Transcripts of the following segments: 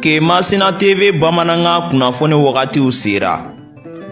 Kemasina TV bamanankan kunnafoni wagatiw sera.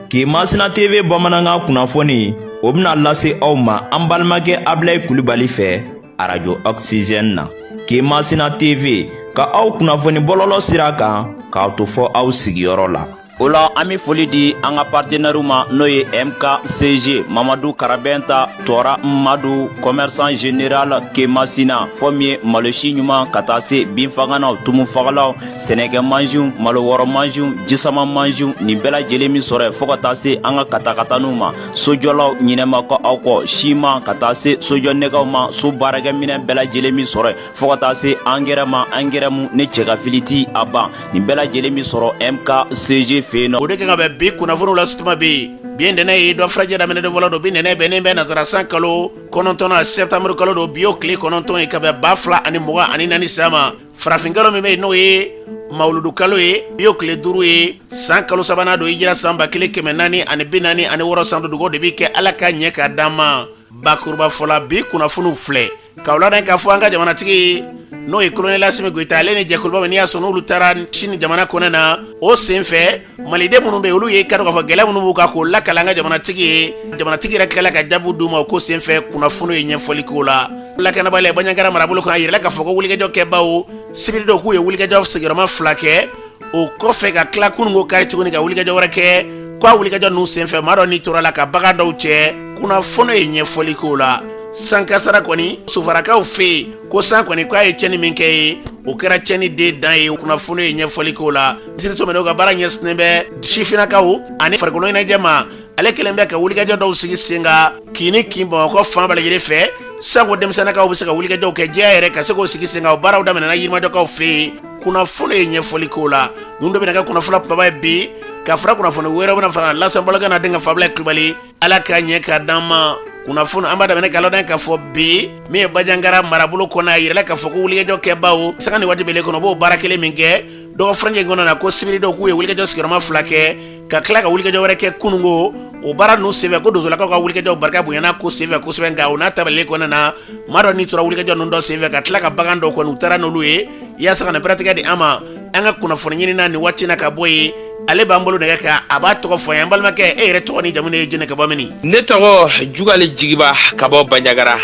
Kemasina TV bamanankan kunnafoni o bɛna lase aw ma an balimakɛ Abilayi Kulibali fɛ arajo Oxygène na. Kemasina TV ka aw kunnafoni bɔlɔlɔ sira kan k'aw to fɔ aw sigiyɔrɔ la. O la an bɛ foli di an ka partenaires ma, n'o ye MKCG Mamadu Karabɛnta Tɔra Madu, commerçant général Kemasina, fɔ min ye malosi ɲuman ka taa se binfaganaw, tumufagalaw, sɛnɛkɛ mansinw, malo wɔrɔ mansinw, jisama mansinw, nin bɛɛ lajɛlen min sɔrɔ yen, fo ka taa se an ka katakataniw ma, sojɔlaw ɲinɛma kɔ aw kɔ, siman ka taa se sojɔ nɛgɛw ma, so baarakɛminɛn bɛɛ lajɛlen min sɔrɔ yen, fo ka taa se angɛrɛ ma, angɛrɛ mu ne cɛ ka fili ti a ban, nin bɛɛ lajɛlen min sɔrɔ MKCG fɛ yen nɔ. O de kan ka bɛn bi kunnafoniw la sutuma bɛ yen bi ntɛnɛn ye dɔ furajɛ daminɛ don fɔlɔ don. Bi ntɛnɛn bɛnnen bɛ nasara san kalo 9nan, septembre kalo don. Bi o tile 9 ye ka bɛn 2024 san ma. Farafin kalo min bɛ yen, n'o ye mawuludu kalo ye, bi o tile 5 ye, san kalo sabanan don, hijira san 1446 san don. Dugawu de bɛ kɛ Ala ka ɲɛ k'a d'an ma. Bakuruba fɔla, bi kunnafoniw filɛ k'aw ladɔn k'a fɔ an ka jamanatigi, n'o ye kolonɛli Asimi Goyita, ale ni jɛkuluba min n'i y'a sɔrɔ n'olu taara Sini jamana kɔnɔ na, o senfɛ maliden minnu bɛ olu ye ka dɔn k'a fɔ gɛlɛya minnu b'u kan k'o lakali an ka jamanatigi ye. Jamanatigi yɛrɛ tilala ka jaabi d'u ma o ko senfɛ. Kunnafoni ye ɲɛfɔli k'o la. Lakanabaliya Banjagara marabolo kan, a yirala k'a fɔ ko wulikajɔ kɛbaw sibiri don k'u ye wulikajɔ sigiyɔrɔma 2 kɛ. O kɔfɛ ka tila kununko kari tuguni ka wulikajɔ wɛrɛ kɛ. Ko a wulikajɔ ninnu senfɛ, maa dɔ ni tora la ka bagan dɔw cɛ. Kunnafoni ye ɲɛfɔli k'o la. Sankasara kɔni Sofarakaw fɛ yen, ko san kɔni k'a ye cɛnni min kɛ ye, o kɛra cɛnni den dan ye. Kunnafoni ye ɲɛfɔli k'o la. Minisiriso min ka baara ɲɛsinnen bɛ sifinnakaw ani farikolo ɲɛnajɛ ma, ale kɛlen bɛ ka wulikajɔ dɔw sigi sen kan kin ni kin Bamakɔ fan bɛɛ lajɛlen fɛ, sanko denmisɛnninkaw bɛ se ka wulikajɔw kɛ jɛya yɛrɛ ka se k'o sigi sen kan. O baaraw daminɛna Yirimajɔkaw fɛ yen. Kunnafoni ye ɲɛfɔli k'o la. Ninnu de bɛna kɛ kunnafoni kumaba ye bi, ka fara kunnafoni wɛrɛ bɛna fara lasabalikan na. Denkɛ Fabila Kulubali, Ala ka ɲɛ k'a d'an ma. Kunnafoni an b'a daminɛ k'a ladɔn k'a fɔ bi min ye Banjagara marabolo kɔnɔ, a yirala k'a fɔ ko wulikajɔ kɛbaw sanga ni waati bɛɛ kɔnɔ b'o baara kelen min kɛ dɔgɔ furancɛ kɔnɔ na, ko sibiri don k'u ye wulikajɔ sigiyɔrɔma 2 kɛ, ka tila ka wulikajɔ wɛrɛ kɛ kununko. O baara ninnu senfɛ, ko donsolakaw ka wulikajɔ barika bonyana ko senfɛ kosɛbɛ. Nka o n'a ta bɛɛ kɔnɔna na, maa dɔ ni tora wulikajɔ ninnu dɔ senfɛ, ka tila ka bagan dɔw kɔni u taara n'olu ye. Yaasa ka na pɛrɛtigɛ di an ma, an ka kunnafoni ɲini na nin waati na ka bɔ yen, ale b'an bolo nɛgɛ kan, a b'a tɔgɔ fɔ an ye. An balimakɛ, e yɛrɛ tɔgɔ ni jamu ye jɛnɛ, ka bɔ min? Ne tɔgɔ Jugali Jigiba, ka bɔ Banjagara.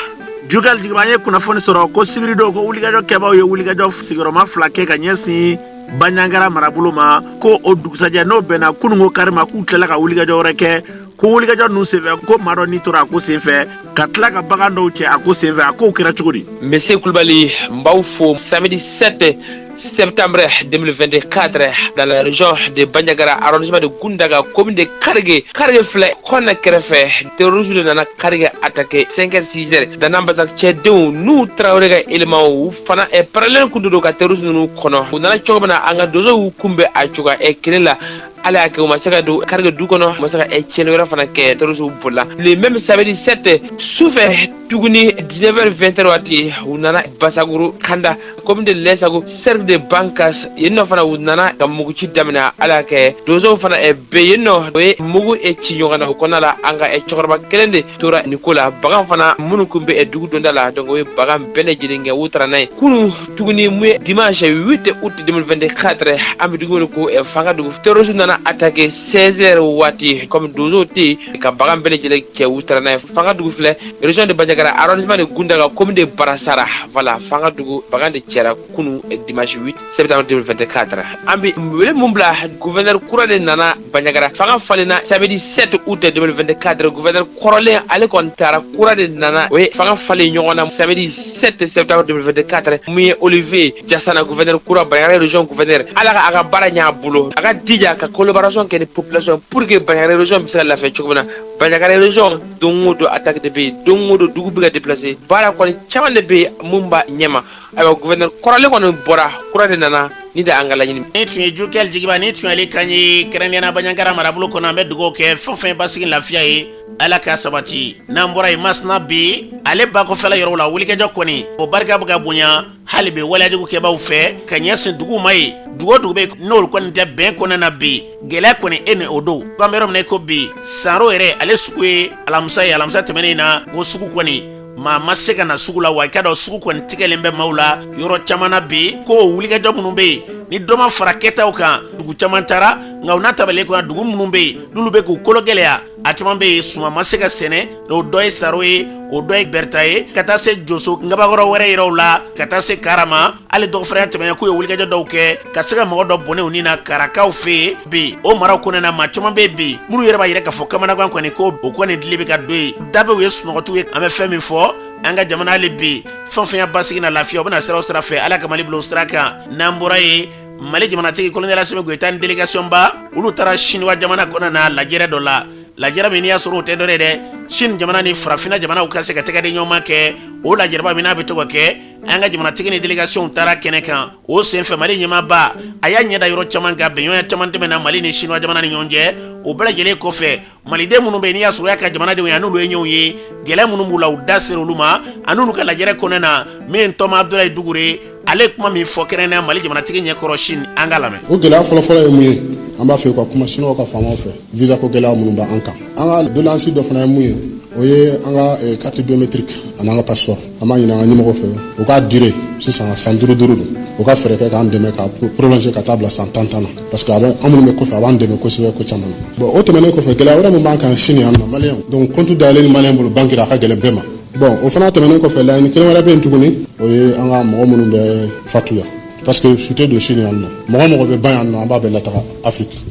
Jugali Jigiba, an ye kunnafoni sɔrɔ ko sibiri don ko wulikajɔ kɛbaw ye wulikajɔ sigiyɔrɔma 2 kɛ ka ɲɛsin Banjagara marabolo ma, ko o dugusajɛ, n'o bɛnna kununko kari ma, k'u tilala ka wulikajɔ wɛrɛ kɛ, ko wulikajɔ ninnu senfɛ ko maa dɔ ni tora a ko senfɛ, ka tila ka bagan dɔw cɛ a ko senfɛ. A kow kɛra cogo di? Monsieur Kulubali, n b'aw fo. Samedi 7 septembre 2024, dans la région de Bandiagara, arrondissement de Goundaga, commune de Kargue. Kargue filɛ kɔnɛ kɛrɛfɛ, terroriste de nana Kargue attaquer 5 h 6 h. Dana Basak cɛdenw n'u Tarawele ka éléments, u fana parallèle kun don ka terroriste ninnu kɔnɔ. U nana cogo min na, an ka donsow y'u kunbɛn a cogoya kelen la. Ala y'a kɛ, u ma se ka don Kargue du kɔnɔ, u ma se ka tiɲɛni wɛrɛ fana kɛ. Terroriste bolila. Le même samedi 7, sufɛ tuguni, 19h 20h waati, u nana Basaguru Kanda, commune de Lɛsago, cercle de Bankas. Yen nɔ fana, u nana ka muguci daminɛ. Ala y'a kɛ, donsow fana bɛ yen nɔ, o ye mugu ci ɲɔgɔn na. O kɔnɔna la, an ka cɛkɔrɔba kelen de tora nin ko la. Bagan fana minnu tun bɛ dugu donda la, donc o ye bagan bɛɛ lajɛlen kɛ, u taara n'a ye. Kunu tuguni, mun ye dimanche 8 août 2024, an bɛ dugu wele ko Fangadugu, terroriste nana attaquer 16 heures waati. Comme donsow tɛ yen, ka bagan bɛɛ lajɛlen cɛ, u taara n'a ye. Fangadugu filɛ, région de Bandiagara, arrondissement de Goundaga, commune de Barasara. Voilà, Fangadugu, bagan de cɛra kunu dimanche 8 septembre 2024. An bɛ wele mun bila? Gouverneur kura de nana Bandiagara. Fanga falenna samedi 7 août 2024. Gouverneur kɔrɔlen, ale kɔni taara, kura de nana. O ye fanga falen ɲɔgɔn na samedi 7 septembre 2024. Mun ye Olivier Jasana, gouverneur kura, Bandiagara région gouverneur, Ala ka a ka baara ɲ'a bolo, a ka dija ka collaboration kɛ ni population pour que Bandiagara région bɛ se ka lafiya cogo min na. Bandiagara région, don o don attaque de bɛ yen, don o don dugu bɛ ka déplacer. Baara kɔni caman de bɛ yen mun b'a ɲɛma. Ayiwa, gouverneur kɔrɔlen kɔni bɔra, kura de nana ni de an ka laɲini. Ni tun ye Jukɛli Jigiba, ni tun y'ale kan ye kɛrɛnkɛrɛnnenya Bandiagara marabolo kɔnɔ. An bɛ dugawu kɛ, fɛn o fɛn basigi, lafiya ye, Ala ka sabati. N'an bɔra yen, Masina bi ale bakɔfɛla yɔrɔ la, wulikajɔ kɔni o barika bɛ ka bonya hali bi waleyajugu kɛbaw fɛ ka ɲɛsin dugu ma ye. Dugu o dugu bɛ n'olu kɔni tɛ bɛn kɔnɔna na bi, gɛlɛya kɔni e ni o don. An bɛ yɔrɔ min na i ko bi, Saro yɛrɛ ale sugu ye alamisa ye, alamisa tɛmɛnen na, o sugu kɔni Maa ma se ka na sugu la, wa i k'a dɔn sugu kɔni tigɛlen bɛ maaw la yɔrɔ caman na bi. Ko wulikajɔ minnu bɛ yen ni dɔ ma fara kɛtaw kan, dugu caman taara, nka u n'a tabalen kɔnɔ, dugu minnu bɛ yen n'olu bɛ k'u kolo gɛlɛya, a caman bɛ yen suman ma se ka sɛnɛ. O dɔ ye saro ye, o dɔ ye bɛrɛta ye, ka taa se joso ngabakɔrɔ wɛrɛ yɔrɔw la, ka taa se kara ma. Hali dɔgɔfɛrɛya tɛmɛna, k'u ye wulikajɔ dɔw kɛ ka se ka mɔgɔ dɔ bɔnɛ u ni na karakaw fɛ yen bi. O maraw kɔnɔna na, maa caman bɛ bi minnu yɛrɛ b'a yira k'a fɔ kamanagan kɔni ko o kɔni dili bɛ ka don yen, dabew ye sunɔgɔtiw ye. An bɛ fɛn min fɔ an ka jamana hali bi, fɛn fɛn ya basigi na lafiya, o bɛna sira o sira fɛ, Ala ka Mali bila o sira kan. N'an bɔra yen, Mali jamanatigi Colonel Asimi Goyita ni délégation ba, olu taara Siniwa jamana kɔnɔna na lajɛrɛ dɔ la, lajɛrɛ min n'i y'a sɔrɔ o tɛ dɔ ye dɛ, Sini jamana ni farafinna jamanaw ka se ka tɛgɛ di ɲɔgɔn ma kɛ o lajɛrɛba min n'a bɛ to ka kɛ. An ka jamanatigi ni délégation taara kɛnɛ kan. O senfɛ, Mali ɲɛmaaba a y'a ɲɛ da yɔrɔ caman kan, bɛnɲɔgɔnya caman tɛmɛna Mali ni Siniwa jamana ni ɲɔgɔn cɛ. O bɛɛ lajɛlen kɔfɛ, maliden minnu bɛ yen n'i y'a sɔrɔ y'a ka jamanadenw ye, a n'olu ye ɲɔgɔn ye, gɛlɛya minnu b'u la, u da sera olu ma. A n'olu ka lajɛrɛ kɔnɔna na, min tɔma Abudulayi Dugure, ale kuma min fɔ kɛrɛnkɛrɛnnenya Mali jamanatigi ɲɛkɔrɔ Sini, an ka lamɛn. O gɛlɛya fɔlɔfɔlɔ ye mun ye? An b'a fɛ ka kuma siniwaw ka faamaw fɛ, visa ko gɛlɛya minnu b'an kan. An ka doléance dɔ fana ye mun ye? O ye an ka carte biométrique ani an ka passeport. An b'a ɲini an ka ɲɛmɔgɔw fɛ, u k'a durée sisan san 5 5 don, u ka fɛɛrɛ kɛ k'an dɛmɛ ka prolonger ka taa bila san 10 10 na, parce que a bɛ an minnu bɛ kɔfɛ, a b'an dɛmɛ kosɛbɛ ko caman na. Bon, o tɛmɛnen kɔfɛ, gɛlɛya wɛrɛ min b'an kan sini yan nɔ, maliyɛnw, donc compte dayɛlɛ ni maliyɛn bolo banque la, a ka gɛlɛn bɛɛ ma. Bon, o fana tɛmɛnen kɔfɛ, laɲini kelen wɛrɛ bɛ yen tuguni, o ye an ka mɔgɔ minnu bɛ fatu yan, parce que su tɛ don sini yan nɔ. Mɔgɔ mɔgɔ bɛ ban yan nɔ, an b'a bɛɛ lataga Afiriki.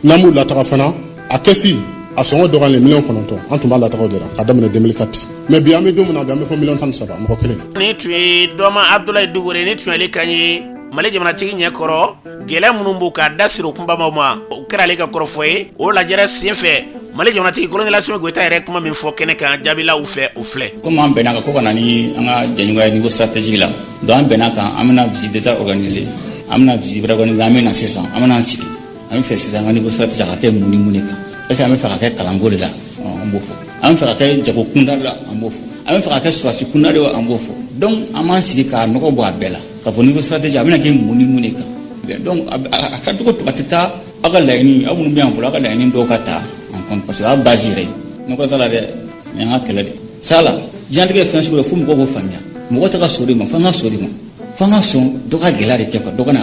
N'an b'u lataga fana, a kɛsi a sɔngɔ dɔgɔyalen miliyɔn 9, an tun b'a lataga o de la ka daminɛ 2004. Mais bi, an bɛ don min na bi, an bɛ fɔ miliyɔn 13 mɔgɔ kelen. Ni tun ye dɔma Abudulayi Dugure, ni tun y'ale kan ye Mali jamanatigi ɲɛkɔrɔ, gɛlɛya minnu b'u ka da siri o kunbabaw ma, o kɛra ale ka kɔrɔfɔ ye o lajɛrɛ senfɛ. Mali jamanatigi Colonel Asimi Goyita yɛrɛ kuma min fɔ kɛnɛ kan, jaabila u fɛ, o filɛ. Komi an bɛnna kan ko ka na ni an ka jɛɲɔgɔnya niveau stratégique la, donc an bɛnna kan an bɛna visite d'état organiser, an bɛna visite wɛrɛ organiser. An bɛna sisan, an bɛna an sigi, an bɛ fɛ sisan an ka niveau stratégique a ka kɛ mun ni mun de kan? Est ce que an bɛ fɛ ka kɛ kalanko de la? An b'o fɔ. An bɛ fɛ ka kɛ jago kunda de la? An b'o fɔ. An bɛ fɛ ka kɛ sɔrɔdasi kunda de wa? An b'o fɔ. Donc an b'an sigi k'a nɔgɔ bɔ a bɛɛ la k'a fɔ niveau stratégique a bɛna kɛ mun ni mun de kan. Donc a ka cogo to a tɛ taa aw ka laɲini, aw minnu bɛ yan fɔlɔ, aw ka laɲini dɔw ka ta en compte, parce que a base yɛrɛ ye nɔgɔ t'a la dɛ, nin y'an ka kɛlɛ de sala. Diɲɛlatigɛ ye fɛn sugu dɔ fo mɔgɔw k'o faamuya. Mɔgɔ tɛ ka sɔn o de ma, fo an ka sɔn o de ma, fo an ka sɔn dɔ ka gɛlɛya de kɛ quoi, dɔ ka na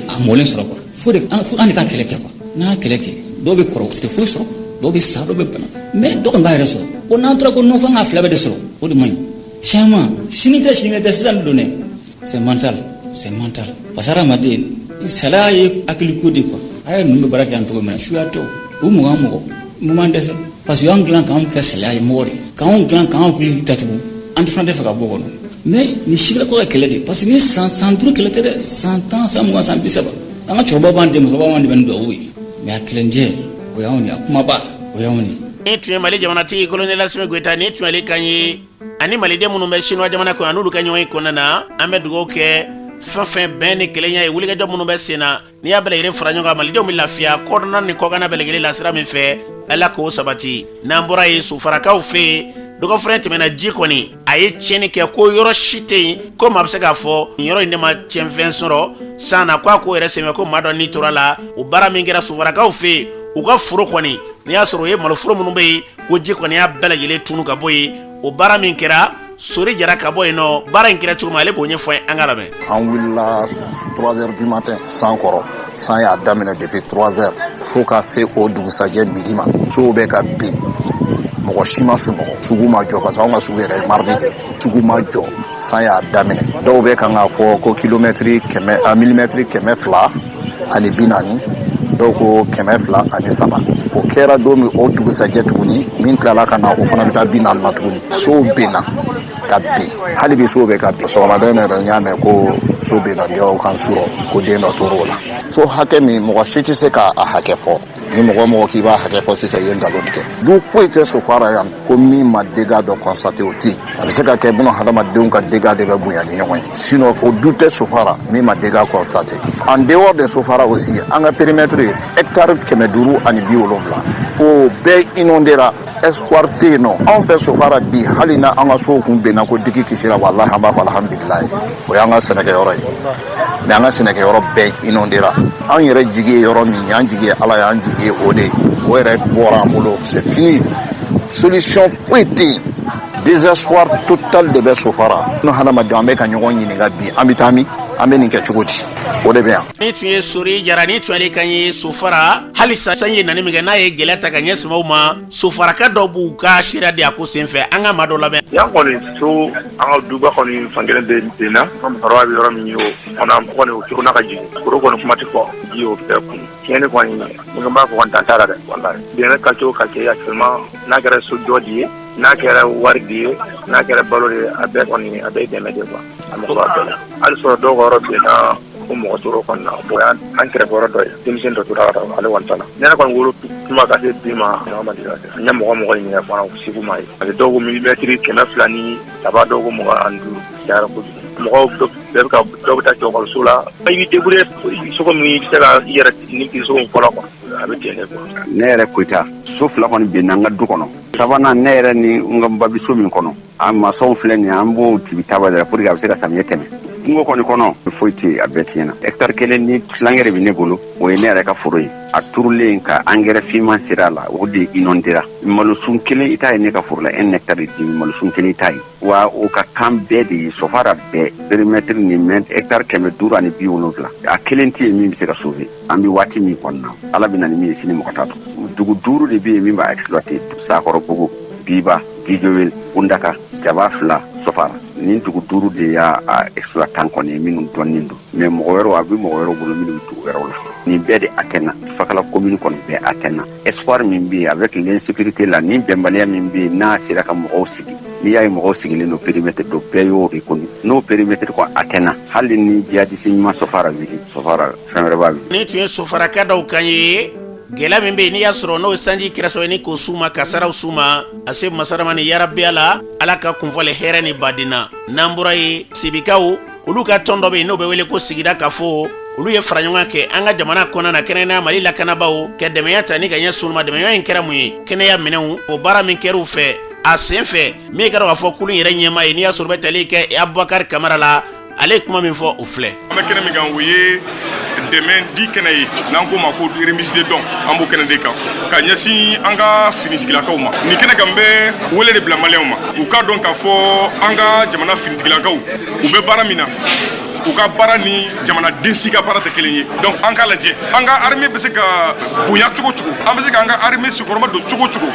a mɔlen sɔrɔ quoi, fo de fo an de ka kɛlɛ kɛ quoi. N'an y'a kɛlɛ kɛ, dɔw bɛ kɔrɔ, u tɛ foyi sɔrɔ, dɔw bɛ sa, dɔw bɛ bana, mais dɔ kɔni b'a yɛrɛ sɔrɔ. Bon, n'an tora ko non, fo an ka fila bɛɛ de sɔrɔ, o de man ɲi. Changement sini tɛ, sinikɛnɛ tɛ, sisan de don dɛ. C'est mental, c'est mental, parce que hadamaden salaya ye hakiliko de quoi. A ye ninnu bɛ baara kɛ yan cogo min na, suya tɛ o, u 20 mɔgɔ mun b'an dɛsɛ, parce que y'an dilan k'anw kɛ salaya ye mɔgɔ de, k'anw dilan k'anw hakili datugu, an tɛ fana tɛ fɛ ka bɔ o kɔnɔ. Mais nin si ko ka kɛlɛ de, parce que ni san 5 kɛlɛ tɛ dɛ, san 10, san 20, san 30, an ka cɛkɔrɔbaw b'an dɛmɛ, musokɔrɔbaw b'an dɛmɛ ni duwawu ye, mais a kɛlɛnjɛ o y'anw de ye, a kumaba o y'anw de ye. Ni tun ye Mali jamanatigi Colonel Asimi Goyita, ni tun y'ale kan ye ani maliden minnu bɛ Siniwa jamana kɔnɔ, n'olu ka ɲɔgɔn ye kɔnɔna na. An bɛ dugawu kɛ fɛn fɛn bɛn ni kelenya ye, wulikajɔ minnu bɛ sen na, n'i y'a bɛɛ lajɛlen fara ɲɔgɔn kan, malidenw bɛ lafiya kɔnɔna ni kɔkanna bɛɛ lajɛlen la sira min fɛ, Ala k'o sabati. N'an bɔra yen, Sofarakaw fɛ yen, dɔgɔfɛrɛn tɛmɛna, ji kɔni a ye tiɲɛni kɛ ko yɔrɔ si tɛ yen ko maa bɛ se k'a fɔ nin yɔrɔ in de ma tiɲɛfɛn sɔrɔ san na, ko a ko yɛrɛ senfɛ ko maa dɔ ni tora la. O baara min kɛra Sofarakaw fɛ yen, u ka foro kɔni, n'i y'a sɔrɔ o ye maloforo minnu bɛ yen, ko ji kɔni y'a bɛɛ lajɛlen tunu ka bɔ yen. O baara min kɛra, Sori Jara ka bɔ yen nɔ, baara in kɛra cogo min, ale b'o ɲɛfɔ an ka lamɛn. An wulila 3 heures du matin, san kɔrɔ, san y'a daminɛ depuis 3 heures fo ka se o dugusajɛ midi ma. Sow bɛ ka bin, mɔgɔ si ma sunɔgɔ, sugu ma jɔ, parce que anw ka sugu yɛrɛ ye mardi de, sugu ma jɔ, san y'a daminɛ. Dɔw bɛ kan k'a fɔ ko kilomɛtiri 100 a milimɛtiri 240, dɔw ko 203. O kɛra don min, o dugusajɛ tuguni, min tilala ka na, o fana bɛ taa 40 na tuguni. Sow benna ka bin, hali bi sow bɛ ka bin. Sɔgɔmada in yɛrɛ, n y'a mɛn ko so benna dɔw kan surɔ, ko den dɔ tor'o la. So hakɛ min, mɔgɔ si tɛ se k'a hakɛ fɔ. Ni mɔgɔ mɔgɔ k'i b'a hakɛ fɔ sisan, i ye nkalon tigɛ. Du foyi tɛ Sofara yan ko min ma dégâts dɔ constaté, o tɛ yen. A bɛ se ka kɛ buna hadamadenw ka dégâts de bɛ bonya ni ɲɔgɔn ye, sinon o du tɛ Sofara min ma dégâts constaté. En dehors de Sofara aussi, an ka périmètre ye hectare 570, o bɛɛ inondera, espoir tɛ yen nɔ. Anw fɛ Sofara bi, hali na an ka sow kun benna ko digi kisira, walahi an b'a fɔ alhamdulilayi, o y'an ka sɛnɛkɛyɔrɔ ye. Mais an ka sɛnɛkɛyɔrɔ bɛɛ inondera. An yɛrɛ jigi ye yɔrɔ min ye, an jigi ye Ala ye, an jigi ye o de ye, o yɛrɛ bɔra an bolo, c'est fini, solution foyi tɛ yen. Désespoir total de bɛ Sofara. N'o hadamadenw an bɛ ka ɲɔgɔn ɲininka bi, an bɛ taa min? An bɛ nin kɛ cogo di? O de bɛ yan. Nin tun ye Sori Jara, nin tun y'ale kan ye Sofara. Halisa sanji nani min kɛ, n'a ye gɛlɛya ta ka ɲɛsin maaw ma, Sofaraka dɔw b'u ka seereya di a ko senfɛ. An ka maa dɔ lamɛn. Yan kɔni so, an ka duba kɔni fankelen bɛ benna. An ka musokɔrɔba bɛ yɔrɔ min ye, o kɔni kɔni o cogo n'a ka jigin. Foro kɔni kuma tɛ fɔ, ji y'o bɛɛ kun. Tiɲɛni kɔni, ni ko n b'a fɔ kɔni, dan t'a la dɛ, walahi. Dɛmɛ qualité o qualité actuellement, n'a kɛra sojɔ de ye, n'a kɛra wari de ye, n'a kɛra balo de ye, a bɛɛ kɔni, a bɛɛ ye dɛmɛ de ye quoi. A mago b'a bɛɛ la. Hali sɔrɔ dɔw ka yɔrɔ benna ko mɔgɔ tora o kɔni na. O y'an kɛrɛfɛ yɔrɔ dɔ ye, denmisɛnnin dɔ tora ka taa, ale kɔni ta la. Ne yɛrɛ kɔni wolo tuma ka se bi ma, a ma deli ka kɛ. N ye mɔgɔ mɔgɔ ɲininka fana, segu ma ye. Parce que dɔw ko milimɛtiri 203, dɔw ko 25, cayara kojugu. Mɔgɔw bɛɛ bɛ ka dɔw bɛ taa jɔ ekɔliso la. I b'i débrouiller cogo min, i bɛ se ka i yɛrɛ ni k'i cogo min fɔlɔ quoi. A bɛ ten de quoi. Ne yɛrɛ Koyita, so fila kɔni benna n ka du kɔnɔ. Sabanan, ne yɛrɛ ni n ka ba bɛ so min kɔnɔ, a masɔnw filɛ nin ye, an b'o tibi taba de la pour que a bɛ se ka samiyɛ tɛmɛ. Kungo kɔni kɔnɔ, foyi tɛ yen, a bɛɛ tiɲɛna. Hectare kelen ni tilankɛ de bɛ ne bolo, o ye ne yɛrɛ ka foro ye. A turulen ka engrais finman sera a la, o de inondera. Malosun kelen i t'a ye ne ka foro la, un hectare de malosun kelen i t'a ye. Wa o ka kan bɛɛ de ye, Sofara bɛɛ périmètre ni mɛ hectare 570, a kelen tɛ yen min bɛ se ka sauver. An bɛ waati min kɔnɔ na, Ala bɛ na ni min ye sini, mɔgɔ t'a dɔn. Dugu duuru de bɛ yen min b'a exploiter: Sakɔrɔbugu, Biba, Gijowel, Gundaka, Jaba fila, Sofara. Nin dugu duuru de y'a exploitant kɔni ye minnu dɔnnen don, mais mɔgɔ wɛrɛw, a bɛ mɔgɔ wɛrɛw bolo minnu bɛ dugu wɛrɛw la. Nin bɛɛ de atteint, Fakala commune kɔni bɛɛ atteint. Espoir min bɛ yen avec l'insécurité la, ni bɛnbaliya min bɛ yen, n'a sera ka mɔgɔw sigi, n'i y'a ye mɔgɔw sigilen don périmètre dɔ, bɛɛ y'o reconnu. N'o périmètre kɔni atteint, hali ni djihadiste ɲuman Sofara wuli, Sofara fɛn wɛrɛ b'a wuli. Nin tun ye Sofaraka dɔw kan ye. Gɛlɛya min bɛ yen, n'i y'a sɔrɔ n'o sanji kɛra sababu ni k'o s'u ma, kasaraw s'u ma, a se masaramani yarabiya la, Ala ka kunfɔle hɛrɛ ni baden na. N'an bɔra yen, Sibikaw olu ka tɔn dɔ bɛ yen, n'o bɛ wele ko Sigida Kafo. Olu ye fara ɲɔgɔn kɛ an ka jamana kɔnɔna na, kɛrɛnkɛrɛnnenya Mali lakanabaaw ka dɛmɛya ta ni ka ɲɛsin olu ma. Dɛmɛya in kɛra mun ye? Kɛnɛya minɛnw. O baara min kɛra u fɛ a sen fɛ, min kɛra k'a fɔ kulu yɛrɛ ɲɛmaa ye, n'i y'a sɔrɔ bɛ tali kɛ Abubakari Kamara la, ale ye kuma min fɔ, o filɛ. An bɛ kɛnɛ min kan, o ye dɛmɛ di kɛnɛ ye, n'an k'o ma ko remise de don. An b'o kɛnɛ de kan ka ɲɛsin an ka finitigilakaw ma. Nin kɛnɛ kan, n bɛ wele de bila Maliyɛnw ma, u k'a dɔn k'a fɔ an ka jamana finitigilakaw, u bɛ baara min na, u ka baara ni jamanaden si ka baara tɛ kelen ye. Donc an k'a lajɛ, an ka armée bɛ se ka bonya cogo cogo, an bɛ se k'an ka armée senkɔrɔma don cogo cogo.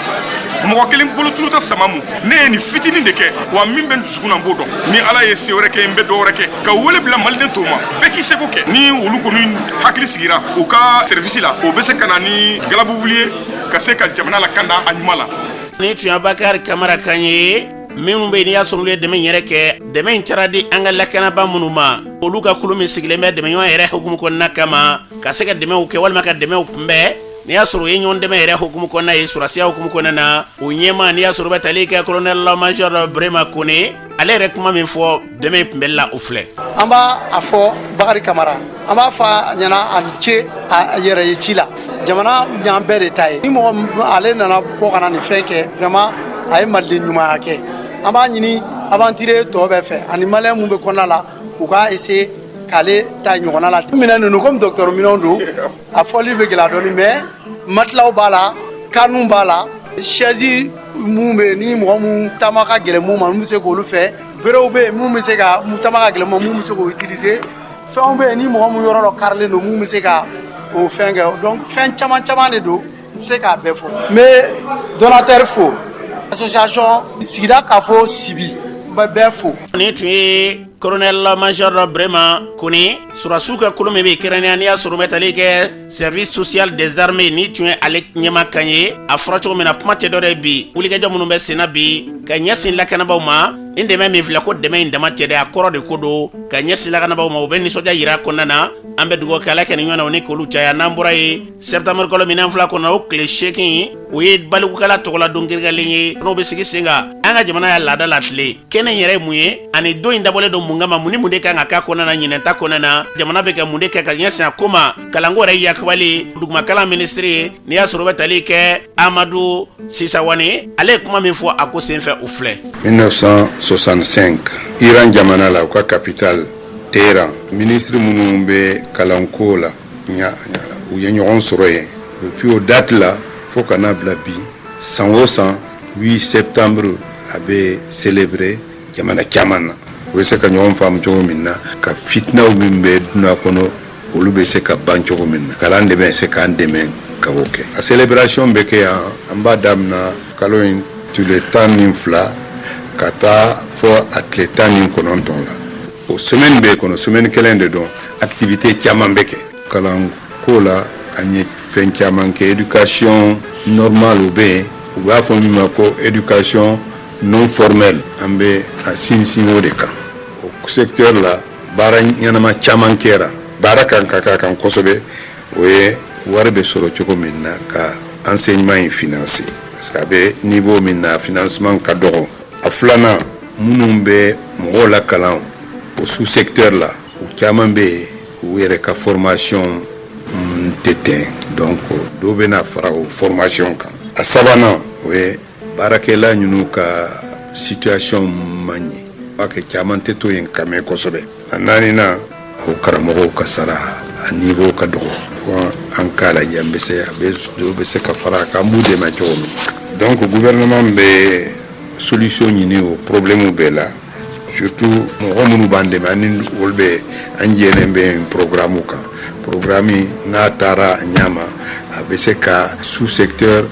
Mɔgɔ kelen bolo tulu tɛ sama mu. Ne ye nin fitinin de kɛ, wa min bɛ n dusukun na, n b'o dɔn. Ni Ala ye se wɛrɛ kɛ, n bɛ dɔ wɛrɛ kɛ. Ka wele bila Maliden tɔw ma, bɛɛ k'i seko kɛ. Ni olu kɔni hakili sigira u ka service la, o bɛ se ka na ni galabu wuli ye ka se ka jamana lakanda a ɲuman la. Nin tun ye Abubakari Kamara kan ye. Minnu bɛ yen, n'i y'a sɔrɔ olu ye dɛmɛ yɛrɛ kɛ, dɛmɛ in taara di an ka lakanaba minnu ma, olu ka kulu min sigilen bɛ dɛmɛɲɔgɔn yɛrɛ hukumu kɔnɔna kama ka se ka dɛmɛw kɛ walima ka dɛmɛw kunbɛn, n'i y'a sɔrɔ o ye ɲɔgɔn dɛmɛ yɛrɛ hukumu kɔnɔna ye, sɔrɔdasiya hukumu kɔnɔna na, o ɲɛmaa, n'i y'a sɔrɔ bɛ tali kɛ colonel major Burema Kone, ale yɛrɛ kuma min fɔ dɛmɛ in kunbɛli la, o filɛ. An b'a a fɔ Bakari Kamara, an b'a fɔ a ɲɛna a ni ce a yɛrɛ ye ci la. Jamana y'an bɛɛ de ta ye. Ni mɔgɔ ale nana bɔ ka na nin fɛn kɛ, vraiment a ye maliden ɲumanya kɛ. An b'a ɲini aventurier tɔ bɛɛ fɛ ani Malien mun bɛ kɔnɔna la, u k'a essayer k'ale ta ɲɔgɔnna la. Minɛn ninnu, komi docteur minɛnw don, a fɔli bɛ gɛlɛya dɔɔni, mais matelas b'a la, kanu b'a la, chaise mun bɛ yen ni mɔgɔ mun taama ka gɛlɛn mun ma, mun bɛ se k'olu fɛ, berew bɛ yen mun bɛ se ka mun taama ka gɛlɛn mun ma, mun bɛ se k'o utiliser, fɛnw bɛ yen ni mɔgɔ mun yɔrɔ dɔ karilen don, mun bɛ se ka o fɛn kɛ. Donc fɛn caman caman de don, n tɛ se k'a bɛɛ fɔ. N bɛ donateur fo, association Sigida Kafo Sibi, n bɛ bɛɛ fo. Nin tun ye colonel major Burema Kone, sɔrɔdasiw ka kulu min bɛ kɛrɛnkɛrɛnnenya, n'i y'a sɔrɔ bɛ tali kɛ service social des armées, ni tun ye ale ɲɛmaa kan ye. A fɔra cogo min na, kuma tɛ dɔwɛrɛ bi, wulikajɔ minnu bɛ senna bi ka ɲɛsin lakanabaaw ma, ni dɛmɛ min filɛ, ko dɛmɛ in dama tɛ dɛ, a kɔrɔ de ko don ka ɲɛsin lakanabaaw ma. U bɛ nisɔndiya yira kɔnɔna na. An bɛ dugawu kɛ, Ala kɛ nin ɲɔgɔn na ni k'olu caya. N'an bɔra yen, septembre kalo min fila kɔnɔ, o tile 8, o ye balikukala tɔgɔla don kɛrɛnkɛrɛnlen ye, n'o bɛ sigi sen kan an ka jamana y'a laada la tile. Kɛnɛ in yɛrɛ ye mun ye, ani don in dabɔlen don mun kama, mun ni mun de kan ka k'a kɔnɔna na ɲinɛn ta kɔnɔna na, jamana bɛ ka mun de kɛ ka ɲɛsin a ko ma? Kalanko yɛrɛ yakubali, dugumakalan minisiri ye, n'i y'a sɔrɔ o bɛ tali kɛ Amadu Sisawane, ale ye kuma min fɔ a ko senfɛ, o filɛ. 1965, Iran jamana la, u ka capitale Téhéran, ministre minnu bɛ kalanko la, u ye ɲɔgɔn sɔrɔ yen. Depuis o date la fo ka n'a bila bi, san o san, 8 septembre, a bɛ célébrer jamana caman na. U bɛ se ka ɲɔgɔn faamu cogo min na, ka fitinaw min bɛ dunan kɔnɔ, olu bɛ se ka ban cogo min na. Kalan de bɛ se k'an dɛmɛ ka o kɛ. A célébration bɛ kɛ yan, an b'a daminɛ kalo in tile 12 ka taa fɔ a tile 19 la. O semaine bɛ kɔnɔ, semaine kelen de don, activité caman bɛ kɛ. Kalanko la, an ye fɛn caman kɛ. Éducation normale o bɛ yen, u b'a fɔ min ma ko éducation non formelle, an bɛ a sinsin o de kan. O secteur la, baara ɲɛnama caman kɛra. Baara kan ka k'a kan kosɛbɛ, o ye wari bɛ sɔrɔ cogo min na ka enseignement in financer, parce que a bɛ niveau min na, financement ka dɔgɔ. A filanan, minnu bɛ mɔgɔw la kalan o sous secteur la, u caman bɛ yen, u yɛrɛ ka formation tɛ ten, donc dɔw bɛna fara o formation kan. A sabanan, o ye baarakɛla ninnu ka situation man ɲi, b'a kɛ caman tɛ to yen ka mɛn kosɛbɛ. A naaninan, o karamɔgɔw ka sara a niveau ka dɔgɔ, fo an k'a lajɛ, an bɛ se a bɛ dɔw bɛ se ka fara a kan, an b'u dɛmɛ cogo min. Donc gouvernement bɛ solution ɲini o problème bɛɛ la, surtout mɔgɔ minnu b'an dɛmɛ, ani olu bɛ an jɛlen bɛ programme kan. Programme n'a taara a ɲɛ ma, a bɛ se ka sous secteur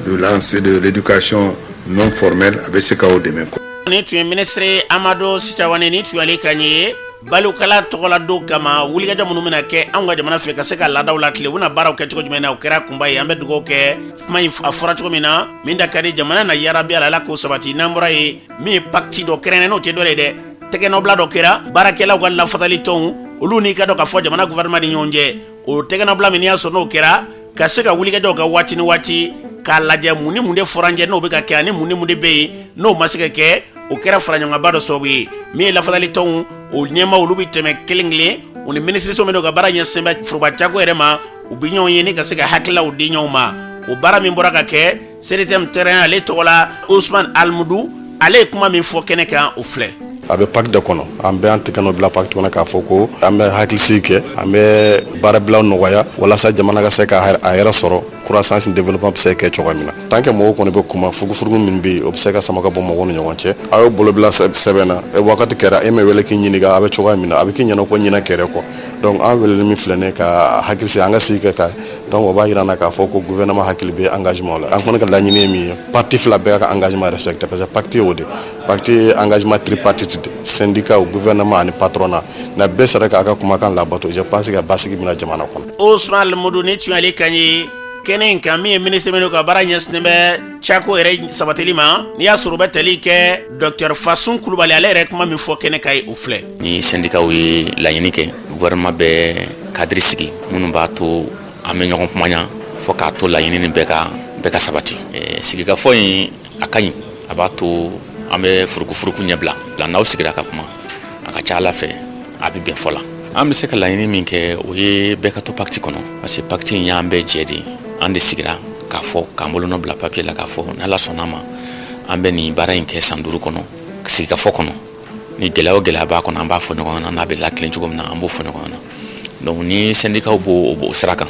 de l'éducation non formelle, a bɛ se ka o dɛmɛ. Nin tun ye minisiri Amadu Sitawane, ni tun y'ale kan ye balokala tɔgɔla don kama. Wulikajɔ minnu bɛna kɛ anw ka jamana fɛ ka se ka laadaw la tile, u bɛna baaraw kɛ cogo jumɛn na, o kɛra kunba ye. An bɛ dugawu kɛ kuma in a fɔra cogo min na, min da ka di jamana na, yarabi Ala, Ala k'o sabati. N'an bɔra yen, min ye pacte dɔ kɛrɛnkɛrɛn, n'o tɛ dɔ ye dɛ, tɛgɛnɔbila dɔ kɛra baarakɛlaw ka lafasali tɔnw olu n'i ka dɔn ka fɔ jamana gouvernement ni ɲɔgɔn cɛ. O tɛgɛnɔbila min, n'i y'a sɔrɔ n'o kɛra ka se ka wulikajɔw kɛ waati ni waati, k'a lajɛ mun ni mun de fɔra an cɛ n'o bɛ ka kɛ, ani mun ni mun de bɛ yen n'o ma se ka kɛ, o kɛra faraɲɔgɔnba dɔ sababu ye. Min ye lafasali tɔnw o ɲɛma, olu bɛ tɛmɛ kelen kelen, u ni minisiriso min ka baara ɲɛsin bɛ foroba cako yɛrɛ ma, u bɛ ɲɔgɔn ye ni ka se ka hakililaw di ɲɔgɔn ma. O baara min bɔra ka kɛ CDTM terrain, ale tɔgɔ la Usman Alimudu, ale ye kuma min fɔ kɛnɛ kan, o filɛ. A bɛ pacte de kɔnɔ, an bɛ an tɛgɛ bila pacte kɔnɔ k'a fɔ ko an bɛ hakilisigi kɛ, an bɛ baarabilaw nɔgɔya walasa jamana ka se ka a yɛrɛ sɔrɔ, croissance ni développement bɛ se ka kɛ cogoya min na. Tant que mɔgɔw kɔni bɛ kuma, furugufurugu min bɛ yen, o bɛ se ka sama ka bɔ mɔgɔw ni ɲɔgɔn cɛ. A y'o bolo bila sɛbɛn na, wagati kɛra e ma wele k'i ɲininka a bɛ cogoya min na, a bɛ k'i ɲɛna ko ɲinɛ kɛrɛ kɔ. Donc an weleli min filɛ nin ka hakili sigi, an ka sigi kɛ ka, donc o b'a jira an na k'a fɔ ko gouvernement hakili bɛ engagement la. An kɔni ka laɲini ye min ye, parti fila bɛɛ ka engagement respecté, parce que pacte y'o de, pacte ye engagement tripartite de, syndicat, gouvernement ani patronat. Na bɛɛ sera k'a ka kumakan labato, je pense que basigi bɛna jamana kɔnɔ. Usman Alimudu, ni tun y'ale kan ye kɛnɛ in kan, min ye minisiri min ka baara ɲɛsinnen bɛ cako yɛrɛ sabatili ma, n'i y'a sɔrɔ u bɛ tali kɛ docteur Fasun Kulubali, ale yɛrɛ kuma min fɔ kɛnɛ kan ye, o filɛ. Ni syndicats ye laɲini kɛ, gouvernement bɛ cadre sigi minnu b'a to an bɛ ɲɔgɔn kumaya fɔ k'a to laɲini nin bɛɛ ka sabati. Sigikafɔ in, a ka ɲi, a b'a to an bɛ furukufuruku ɲɛbila la. N'aw sigira ka kuma, a ka ca Ala fɛ, a bɛ bɛn fɔ la. An bɛ se ka laɲini min kɛ, o ye bɛɛ ka to pacte kɔnɔ, parce que pacte in y'an bɛɛ jɛ de ye. An de sigira k'a fɔ k'an bolonɔ bila papier la k'a fɔ n'Ala sɔnna ma, an bɛ nin baara in kɛ san 5 kɔnɔ, sigikafɔ kɔnɔ. Ni gɛlɛya o gɛlɛya b'a kɔnɔ, an b'a fɔ ɲɔgɔn ɲɛna. N'a bɛ latilen cogo min na, an b'o fɔ ɲɔgɔn ɲɛna. Donc ni syndicats b'o o sira kan,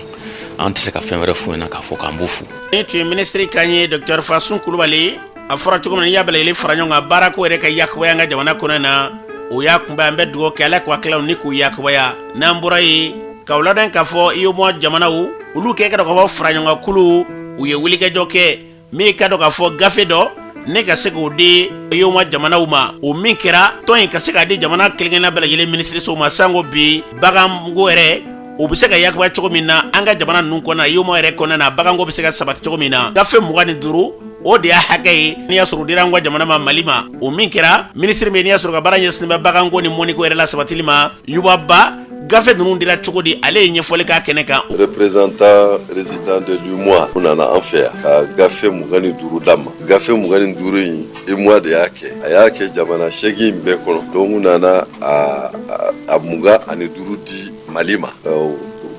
an tɛ se ka fɛn wɛrɛ f'u ɲɛna k'a fɔ k'an b'u fo. Nin tun ye minisiri kan ye, docteur Fasun Kulubali. A fɔra cogo min na, n'i y'a bɛɛ lajɛlen fara ɲɔgɔn kan, baarako yɛrɛ ka yakubaya an ka jamana kɔnɔ na, o y'a kunbɛ. An bɛ dugawu kɛ, Ala k'u hakililaw ni k'u yakubaya. N'an bɔra yen, k'aw ladɔn k'a fɔ UEMOA jamanaw, olu kɛ ka dɔn k'a fɔ faraɲɔgɔnkulu, u ye wulikajɔ kɛ min ka dɔn k'a fɔ gafe dɔ ne ka se k'o di UEMOA jamanaw ma. O min kɛra tɔn in ka se k'a di jamana kelen-kelenna bɛɛ lajɛlen minisirisow ma, sanko bi baganko yɛrɛ, o bɛ se ka yakubaya cogo min na an ka jamana ninnu kɔnɔ, UEMOA yɛrɛ kɔnɔna na, baganko bɛ se ka sabati cogo min na. Gafe 25, o de y'a hakɛ ye, n'i y'a sɔrɔ o dira an ka jamana ma, Mali ma. O min kɛra minisiri min, n'i y'a sɔrɔ ka baara ɲɛsinnen bɛ baganko ni mɔniko yɛrɛ la sabatili ma, Yuba Ba, gafe ninnu dira cogo di, ale ye ɲɛfɔli k'a kɛnɛ kan. Représentant résident de l'UEMOA, u nana an fɛ yan ka gafe 25 d'an ma. Gafe 25 in, UEMOA de y'a kɛ, a y'a kɛ jamana 8 bɛɛ kɔnɔ. Donc u nana a 25 di Mali ma.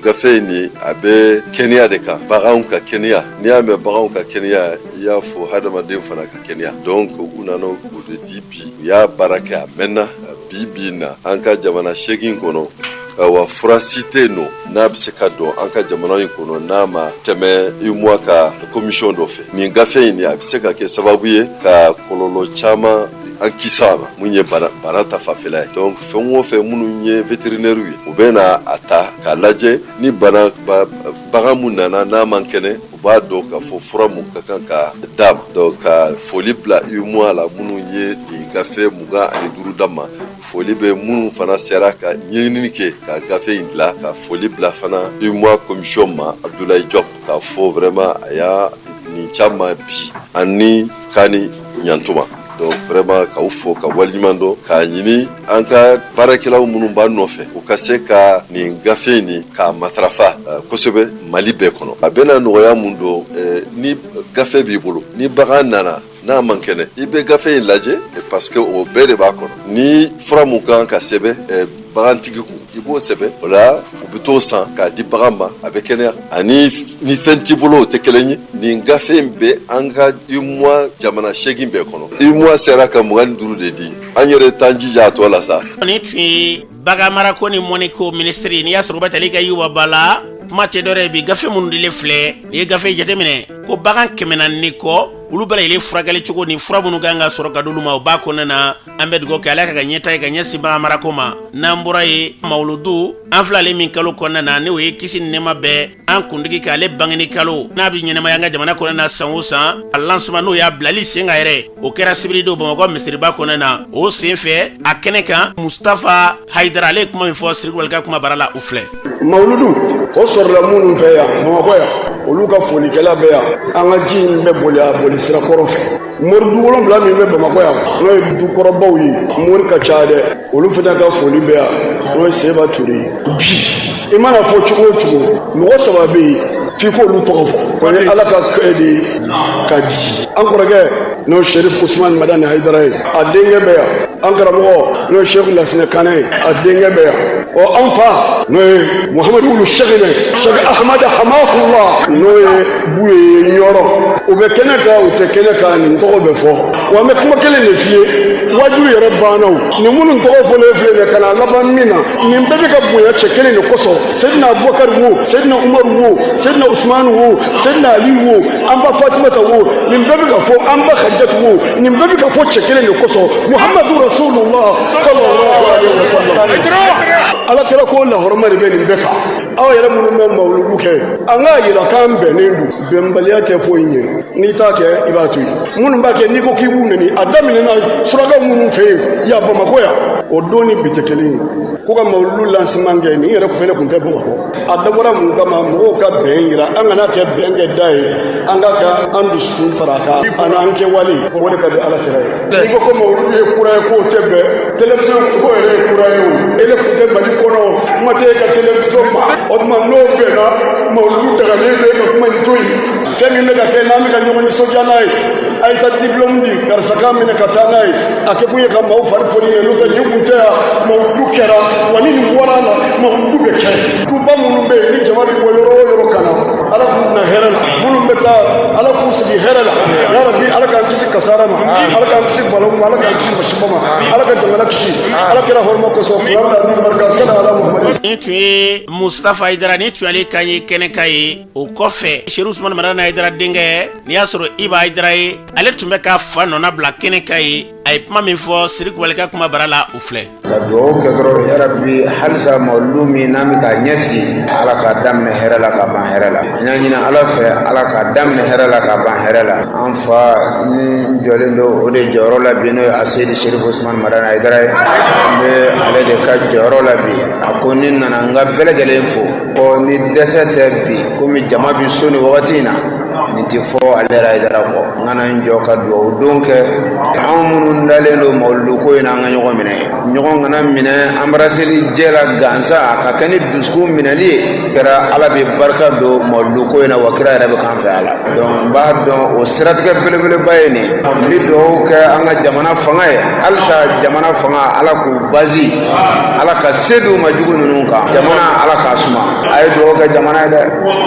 Gafe in nin, a bɛ kɛnɛya de kan, baganw ka kɛnɛya. N'i y'a mɛn baganw ka kɛnɛya, i y'a fɔ hadamaden fana ka kɛnɛya. Donc u nana o de di bi. U y'a baara kɛ, a mɛnna. Bi bi in na, an ka jamana 8 kɔnɔ, Awa, fura si tɛ yen nɔ n'a bɛ se ka don an ka jamana in kɔnɔ n'a ma tɛmɛ UEMOA ka commission dɔ fɛ. Nin gafe in, a bɛ se ka kɛ sababu ye ka kɔlɔlɔ caman an kisi a ma, mun ye bana ta fanfɛla ye. Donc fɛn o fɛn, minnu ye vétérinaire ye, u bɛ na a ta k'a lajɛ ni bana bagan mun nana n'a man kɛnɛ, u b'a dɔn k'a fɔ fura mun ka kan ka d'a ma. Donc ka foli bila UEMOA la, minnu ye nin gafe 25 d'an ma. Foli bɛ minnu fana sera ka ɲɛɲinini kɛ ka gafe in dilan. Ka foli bila fana UEMOA commission ma, Abdoulaye Diop, k'a fɔ vraiment a y'a nin caman bi ani kani ɲantuma. Donc vraiment k'aw fo ka waleɲuman dɔn, k'a ɲini an ka baarakɛlaw minnu b'a nɔfɛ, u ka se ka nin gafe nin k'a matarafa kosɛbɛ Mali bɛɛ kɔnɔ. A bɛna nɔgɔya mun don, ni gafe b'i bolo, ni bagan nana n'a man kɛnɛ, i bɛ gafe in lajɛ, parce que o bɛɛ de b'a kɔnɔ. Ni fura mun kan ka sɛbɛn bagantigi kun, i b'o sɛbɛn. O la u bɛ t'o san k'a di bagan ma, a bɛ kɛnɛya. Ani ni fɛn t'i bolo, o tɛ kelen ye. Nin gafe in bɛ an ka UEMOA jamana 8 bɛɛ kɔnɔ. UEMOA sera ka 25 de di, an yɛrɛ t'an jija a tɔ la sa. Nin tun ye bagan marako ni mɔniko minisiri. N'i y'a sɔrɔ u bɛ tali kɛ Yuba Ba la, kuma tɛ dɔwɛrɛ ye. Bi gafe minnu dilen filɛ, n'i ye gafe jateminɛ ko bagan 400 ni kɔ, olu bɛɛ lajɛlen furakɛli cogo ni fura minnu kan ka sɔrɔ ka d'olu ma, o b'a kɔnɔna na. An bɛ dugawu kɛ Ala ka ɲɛta ye ka ɲɛsin bagan marako ma. N'an bɔra yen, mawuludu an filalen min kalo kɔnɔna na, n'o ye kisi ni nɛɛma bɛɛ an kuntigi k'ale bangeni kalo, n'a bɛ ɲɛnamaya an ka jamana kɔnɔna na san o san, a lancement, n'o y'a bilali sen kan yɛrɛ, o kɛra sibiridon Bamakɔ misiriba kɔnɔna na. O sen fɛ, a kɛnɛ kan, Mustafa Hayidara, ale ye kuma min fɔ Siriku ka kuma bara la, u filɛ. Mawuludu o sɔrɔla minnu fɛ yan Bamakɔ yan, olu ka folikɛla bɛ yan. An ka ji in bɛ boli a boli sira kɔrɔ fɛ. Mori du 7 min bɛ Bamakɔ yan, n'o ye dukɔrɔbaw ye, mori ka ca dɛ, olu fana ka foli bɛ yan, n'o ye Seba Ture ye. Bi i mana fɔ cogo o cogo, mɔgɔ saba bɛ yen f'i k'olu tɔgɔ fɔ, o ye Ala ka kɛ de ye ka di. An kɔrɔkɛ, n'o ye Sherif Usman Madani Hayidara ye, a denkɛ bɛ yan. An karamɔgɔ, n'o ye Sheikh Lasinɛ Kanɛ ye, a denkɛ bɛ yan. Ɔ an fa, n'o ye Muhamadu Wulu Shekhinɛ, Sheikh Ahmad Hamahullah, n'o ye Buye ye Ɲɔrɔ, u bɛ kɛnɛ kan, u tɛ kɛnɛ kan, nin tɔgɔ bɛ fɔ. Wa an bɛ kuma kelen de f'i ye, waajulu yɛrɛ banna o. Nin minnu tɔgɔ fɔlen filɛ nin ye, ka na laban min na, nin bɛɛ bɛ ka bonya cɛ kelen de kosɔn. Seydina Abubakar wo, Seydina Umaru wo, Seydina Usman wo, Seydina Ali wo, an ba Fatimata wo, nin bɛɛ bɛ ka fɔ, an ba Khadijatu wo, nin bɛɛ bɛ ka fɔ cɛ kelen de kosɔn, Muhammadu Rasulullah sallallahu alaihi wasallam. Ala kira ko lahɔrɔma de bɛ nin bɛɛ kan. Aw yɛrɛ minnu bɛ mawuludu kɛ, an k'a yira k'an bɛnnen don. Bɛnbaliya tɛ foyi ɲɛ. N'i t'a kɛ, i b'a to yen. Minnu b'a kɛ, n'i ko k'i b'u neni, a daminɛna suraka minnu fɛ yen yan Bamakɔ yan, o don ni bi tɛ kelen ye. Ko ka mawuludu lancement kɛ, nin yɛrɛ fɛnɛ tun tɛ Bamakɔ. A dabɔra mun kama? Mɔgɔw ka bɛn yira. An kana kɛ bɛn kɛ da ye, an ka ka an dusukun fara a kan ani an kɛwale, o de ka di Ala kira ye. N'i ko ko mawuludu ye kura ye, k'o tɛ bɛn. Télévision ko yɛrɛ ye kura ye, o ele tun tɛ Mali kɔnɔ, kuma tɛ e ka télévision ma. O tuma n'o bɛnna, mawuludu dagalen don, e ka kuma in to yen. Fɛn min bɛ ka kɛ, n'an bɛ ka ɲɔgɔn nisɔndiya n'a ye, a ye taa diplôme di karisa k'a minɛ ka taa n'a ye, a kɛ kun ye ka maaw fari poni ye. N'o tɛ, nin kun tɛ yan. Mawuludu kɛra wa, ni nin bɔra a la, mawuludu bɛ kɛ. Duba minnu bɛ yen, ni jama bɛ bɔ yɔrɔ o yɔrɔ ka na, Ala k'u na hɛrɛ la. Minnu bɛ taa, Ala k'u sigi hɛrɛ la. Yarabi, Ala k'an kisi kasara ma, Ala k'an kisi balawu ma, Ala k'an kisi masiba ma, Ala ka jamana kisi, Ala kira hɔrɔma kosɔn. Barika sala ala Muhamadu. Nin tun ye Mustafa Hayidara, nin tun y'ale kan ye kɛnɛ kan ye. O kɔfɛ, Serifu Usumani Madani Hayidara denkɛ, n'i y'a sɔrɔ Iba Hayidara ye, ale tun bɛ ka fa nɔna bila kɛnɛ kan ye. A ye kuma min fɔ Siri Kulubali ka kuma bara la, o filɛ. Ka dugawu kɛ dɔrɔn, yarabi, halisa mawuludu min n'an bɛ k'a ɲɛsin, Ala k'a daminɛ hɛrɛ la k'a ban hɛrɛ la. An y'a ɲini Ala fɛ, Ala k'a daminɛ hɛrɛ la k'a ban hɛrɛ la. An fa ni jɔlen don o de jɔyɔrɔ la bi, n'o ye Aseyidi Serifu Usumani Madani Hayidara ye. An bɛ ale de ka jɔyɔrɔ la bi. A ko ni nana n ka bɛɛ lajɛlen fo ko ni dɛsɛ tɛ bi, komi jama bi so nin wagati in na, nin tɛ fɔ ale yɛrɛ Hayidara kɔ. N ka na n jɔ ka dugawu don kɛ. Anw minnu dalen don mawuludu ko in na, an ka ɲɔgɔn minɛ, ɲɔgɔn kana minɛ anbaraseli jɛ la gansan, a ka kɛ ni dusukun minɛli ye. Kɛra Ala bɛ barika don mawuludu ko in na, wa kira yɛrɛ bɛ k'an fɛ a la. Donc n b'a dɔn o siratigɛ belebeleba ye nin. N bɛ dugawu kɛ an ka jamana fanga ye halisa. Jamana fanga, Ala k'u basi, Ala ka se d'u ma jugu ninnu kan. Jamana, Ala k'a suma. A ye dugawu kɛ jamana ye dɛ.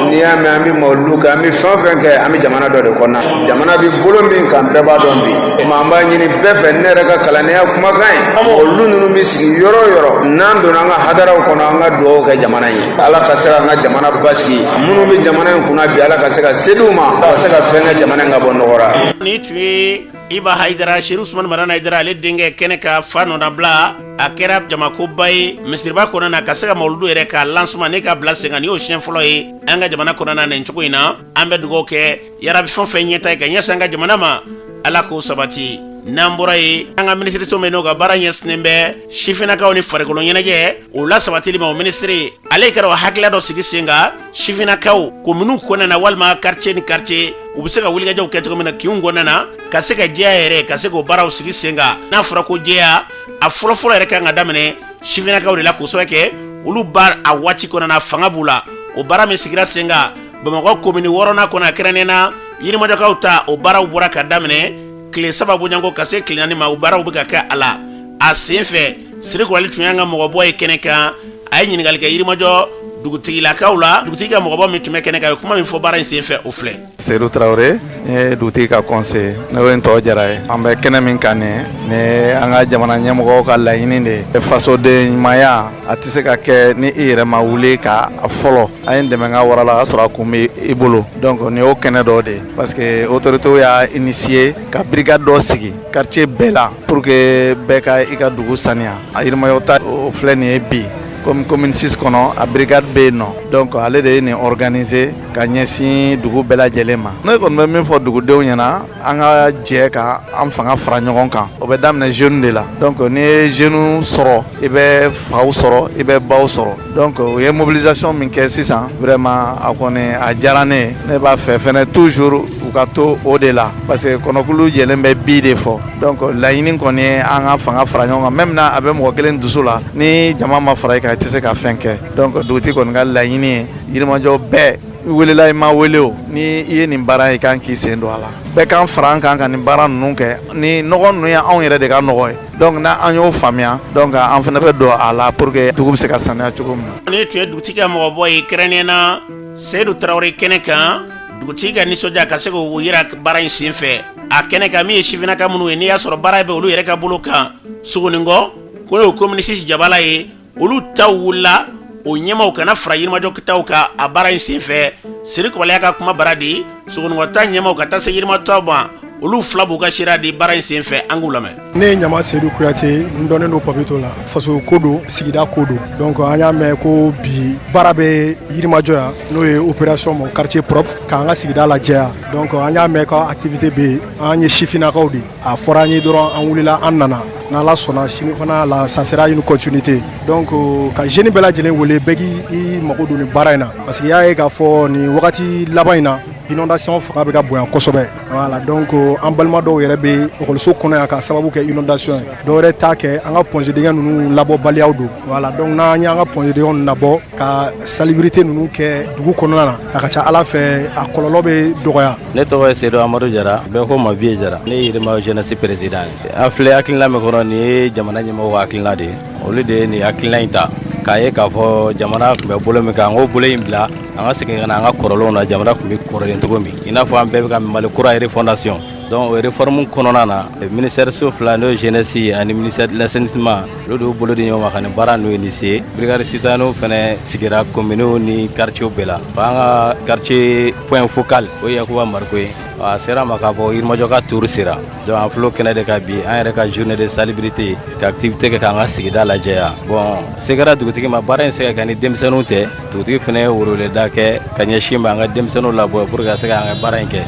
N'i y'a mɛn an bɛ mawuludu kɛ, an bɛ fɛn o fɛn kɛ, An bɛ jamana dɔ de kɔnɔna, jamana bɛ bolo min kan, bɛɛ b'a dɔn bi. Tuma an b'a ɲini bɛɛ fɛ, ne yɛrɛ ka kalandenya kumakan ye, olu ninnu bɛ sigi yɔrɔ o yɔrɔ, n'an donna an ka hadaraw kɔnɔ, an ka dugawu kɛ jamana ye, Ala ka se an ka jamana basigi. Minnu bɛ jamana in kunna bi, Ala ka se ka se d'u ma, ka se ka fɛn kɛ jamana in ka bɔ nɔgɔ la. Ni tun ye Iba Hayidara, Serifu Usumani Madani Hayidara, ale denkɛ kɛnɛ ka fa nɔnabila. A kɛra jamakoba ye misiriba kɔnɔna na ka se ka mawuludu yɛrɛ ka lancement ne ka bila sen kan. Nin y'o siɲɛ fɔlɔ ye an ka jamana kɔnɔna na nin cogo in na. An bɛ dugawu kɛ, yarabi, fɛn fɛn ɲɛta ye ka ɲɛsin an ka jamana ma, Ala k'o sabati. N'an bɔra yen, an ka minisiriso min n'o ka baara ɲɛsinnen bɛ sifinnakaw ni farikolo ɲɛnajɛ o la sabatili ma, o minisiri ale kɛra o hakilila dɔ sigi sen kan sifinnakaw kominiw kɔnɔna na walima quartier ni quartier, u bɛ se ka wulikajɔw kɛ cogo min na kinw kɔnɔna na ka se ka jɛya yɛrɛ, ka se k'o baaraw sigi sen kan. N'a fɔra ko jɛya, a fɔlɔfɔlɔ yɛrɛ kan ka daminɛ sifinnakaw de la kosɛbɛ, kɛ olu ba a waati kɔnɔna fanga b'u la. O baara min sigira sen kan Bamakɔ komini 6nan kɔnɔ, a kɛrɛnnen na Yirimajɔkaw ta, o baaraw bɔra ka daminɛ tile 3 bonyanko ka se tile 4 ma, o baaraw bɛ ka kɛ a la. A sen fɛ, Siri Kulubali tun y'an ka mɔgɔbɔ ye kɛnɛ kan. A ye ɲininkali kɛ Yirimajɔ dugutigilakaw la. Dugutigi ka mɔgɔbɔ min tun bɛ kɛnɛ kan, a ye kuma min fɔ baara in sen fɛ, o filɛ. Seydou Traoré, n ye dugutigi ka conseiller, n'o ye n tɔgɔ Jara ye. An bɛ kɛnɛ min kan nin ye, an ka jamana ɲɛmɔgɔw ka laɲini de ye. Fasoden ɲumanya, a tɛ se ka kɛ ni i yɛrɛ ma wuli ka a fɔlɔ. An ye dɛmɛ ka wara la, a y'a sɔrɔ a kun bɛ i bolo. Donc nin y'o kɛnɛ dɔ de ye, parce que autorités y'a initier ka brigade dɔ sigi quartier bɛɛ la pour que bɛɛ ka i ka dugu saniya. A Yirimajɔ ta, o filɛ nin ye bi, comme commune 6 kɔnɔ, a brigade bɛ yen nɔ. Donc ale de ye nin organiser ka ɲɛsin dugu bɛɛ lajɛlen ma. Ne kɔni bɛ min fɔ dugudenw ɲɛna, an ka jɛ ka an fanga fara ɲɔgɔn kan. O bɛ daminɛ jeunes de la. Donc n'i ye jeunes sɔrɔ, i bɛ faw sɔrɔ, i bɛ baw sɔrɔ. Donc u ye mobilisation min kɛ sisan, vraiment, a kɔni a diyara ne ye. Ne b'a fɛ fɛnɛ toujours u ka to o de la, parce que kɔnɔkulu jɛlen bɛ bi de fɔ. Donc laɲini kɔni ye an ka fanga fara ɲɔgɔn kan. Même n'a a bɛ mɔgɔ kelen dusu la, ni jama ma fara i kan, i tɛ se ka fɛn kɛ. Donc dugutigi kɔni ka laɲini ye, Yirimajɔ bɛɛ, i welela, i ma wele o, ni i ye nin baara ye, i kan k'i sen don a la. Bɛɛ kan fara an kan ka nin baara ninnu kɛ. Ni nɔgɔ ninnu ye anw yɛrɛ de ka nɔgɔ ye. Donc n'an y'o faamuya, donc an fana bɛ don a la pour que dugu bɛ se ka saniya cogo min na. Nin tun ye dugutigi ka mɔgɔbɔ ye, kɛrɛnkɛrɛnnenya na Seyidu Tarawele kɛnɛ kan. Dugutigi ka nisɔndiya ka se k'o yira baara in sen fɛ a kɛnɛ kan. Min ye sifinnaka minnu ye, n'i y'a sɔrɔ baara bɛ olu yɛrɛ ka bolo kan Sogoninkɔ, ko n'o ye commune 6 jabala ye, olu taw wulila, o ɲɛmaw kana fara Yirimajɔ taw kan a baara in sen fɛ. Siri Kulubali ka kuma bara di Sogoninkɔ ta ɲɛmaw ka taa se Yirimajɔ taw ma, olu fila b'u ka sira di baara in sen fɛ. An k'u lamɛn. Ne ye Ɲama Seyidu Kuyate, n dɔnnen don Papito la. Faso ko don, sigida ko don. Donc an y'a mɛn ko bi baara bɛ Yirimajɔ yan, n'o ye opération mon quartier propre, k'an ka sigida lajɛya. Donc an y'a mɛn ko activité bɛ yen. An ye sifinnakaw de, a fɔra an ye dɔrɔn, an wulila, an nana. N'Ala sɔnna, sini fana la, ça sera une continuité. Donc ka jeune bɛɛ lajɛlen wele, bɛɛ k'i mago don nin baara in na, parce que i y'a ye k'a fɔ nin wagati laban in na, inondation fanga bɛ ka bonya kosɛbɛ. Voilà, donc an balima dɔw yɛrɛ bɛ ekɔliso kɔnɔ yan ka sababu kɛ inondation ye. Dɔw wɛrɛ t'a kɛ, an ka point dingɛ ninnu labɔbaliyaw don. Voilà, donc n'an y'an ka point dingɛw labɔ ka salubrité ninnu kɛ dugu kɔnɔna na, a ka ca Ala fɛ, a kɔlɔlɔ bɛ dɔgɔya. Ne tɔgɔ ye Seydou Amadu Jara, bɛɛ ko ma Vieux Jara. Ne ye Yirimajɔ jeunesse président ye. An filɛ hakilina min kɔnɔ, nin ye jamana ɲɛmɔgɔw ka hakilina de ye. Olu de ye nin hakilina in ta k'a ye k'a fɔ jamana tun bɛ bolo min kan, an k'o bolo in bila, an ka segin ka na an ka kɔrɔlenw na, jamana tun bɛ kɔrɔlen cogo min, i n'a fɔ an bɛɛ bɛ ka Mali kura refondation. Donc o réforme kɔnɔna na, ministère so fila, n'o ye jeunesse ani ministère de l'assainissement, olu de y'u bolo di ɲɔgɔn ma ka nin baara ninnu initier. Brigade citoyenne fana sigira communes ni quartiers bɛɛ la. An ka quartier point focal, o ye Yakuba Mariko ye. A sera ma k'a fɔ Yirimajɔ ka tour sera. Donc an filɛ o kɛnɛ de kan bi, an yɛrɛ ka journée de salubrité, ka activité kɛ k'an ka sigida lajɛya. Bon, se kɛra dugutigi ma, baara in se ka kɛ ni denmisɛnninw tɛ. Dugutigi fana ye weleweleda kɛ ka ɲɛsin ma an ka denmisɛnninw labɔ pour que ka se k'an ka baara in kɛ.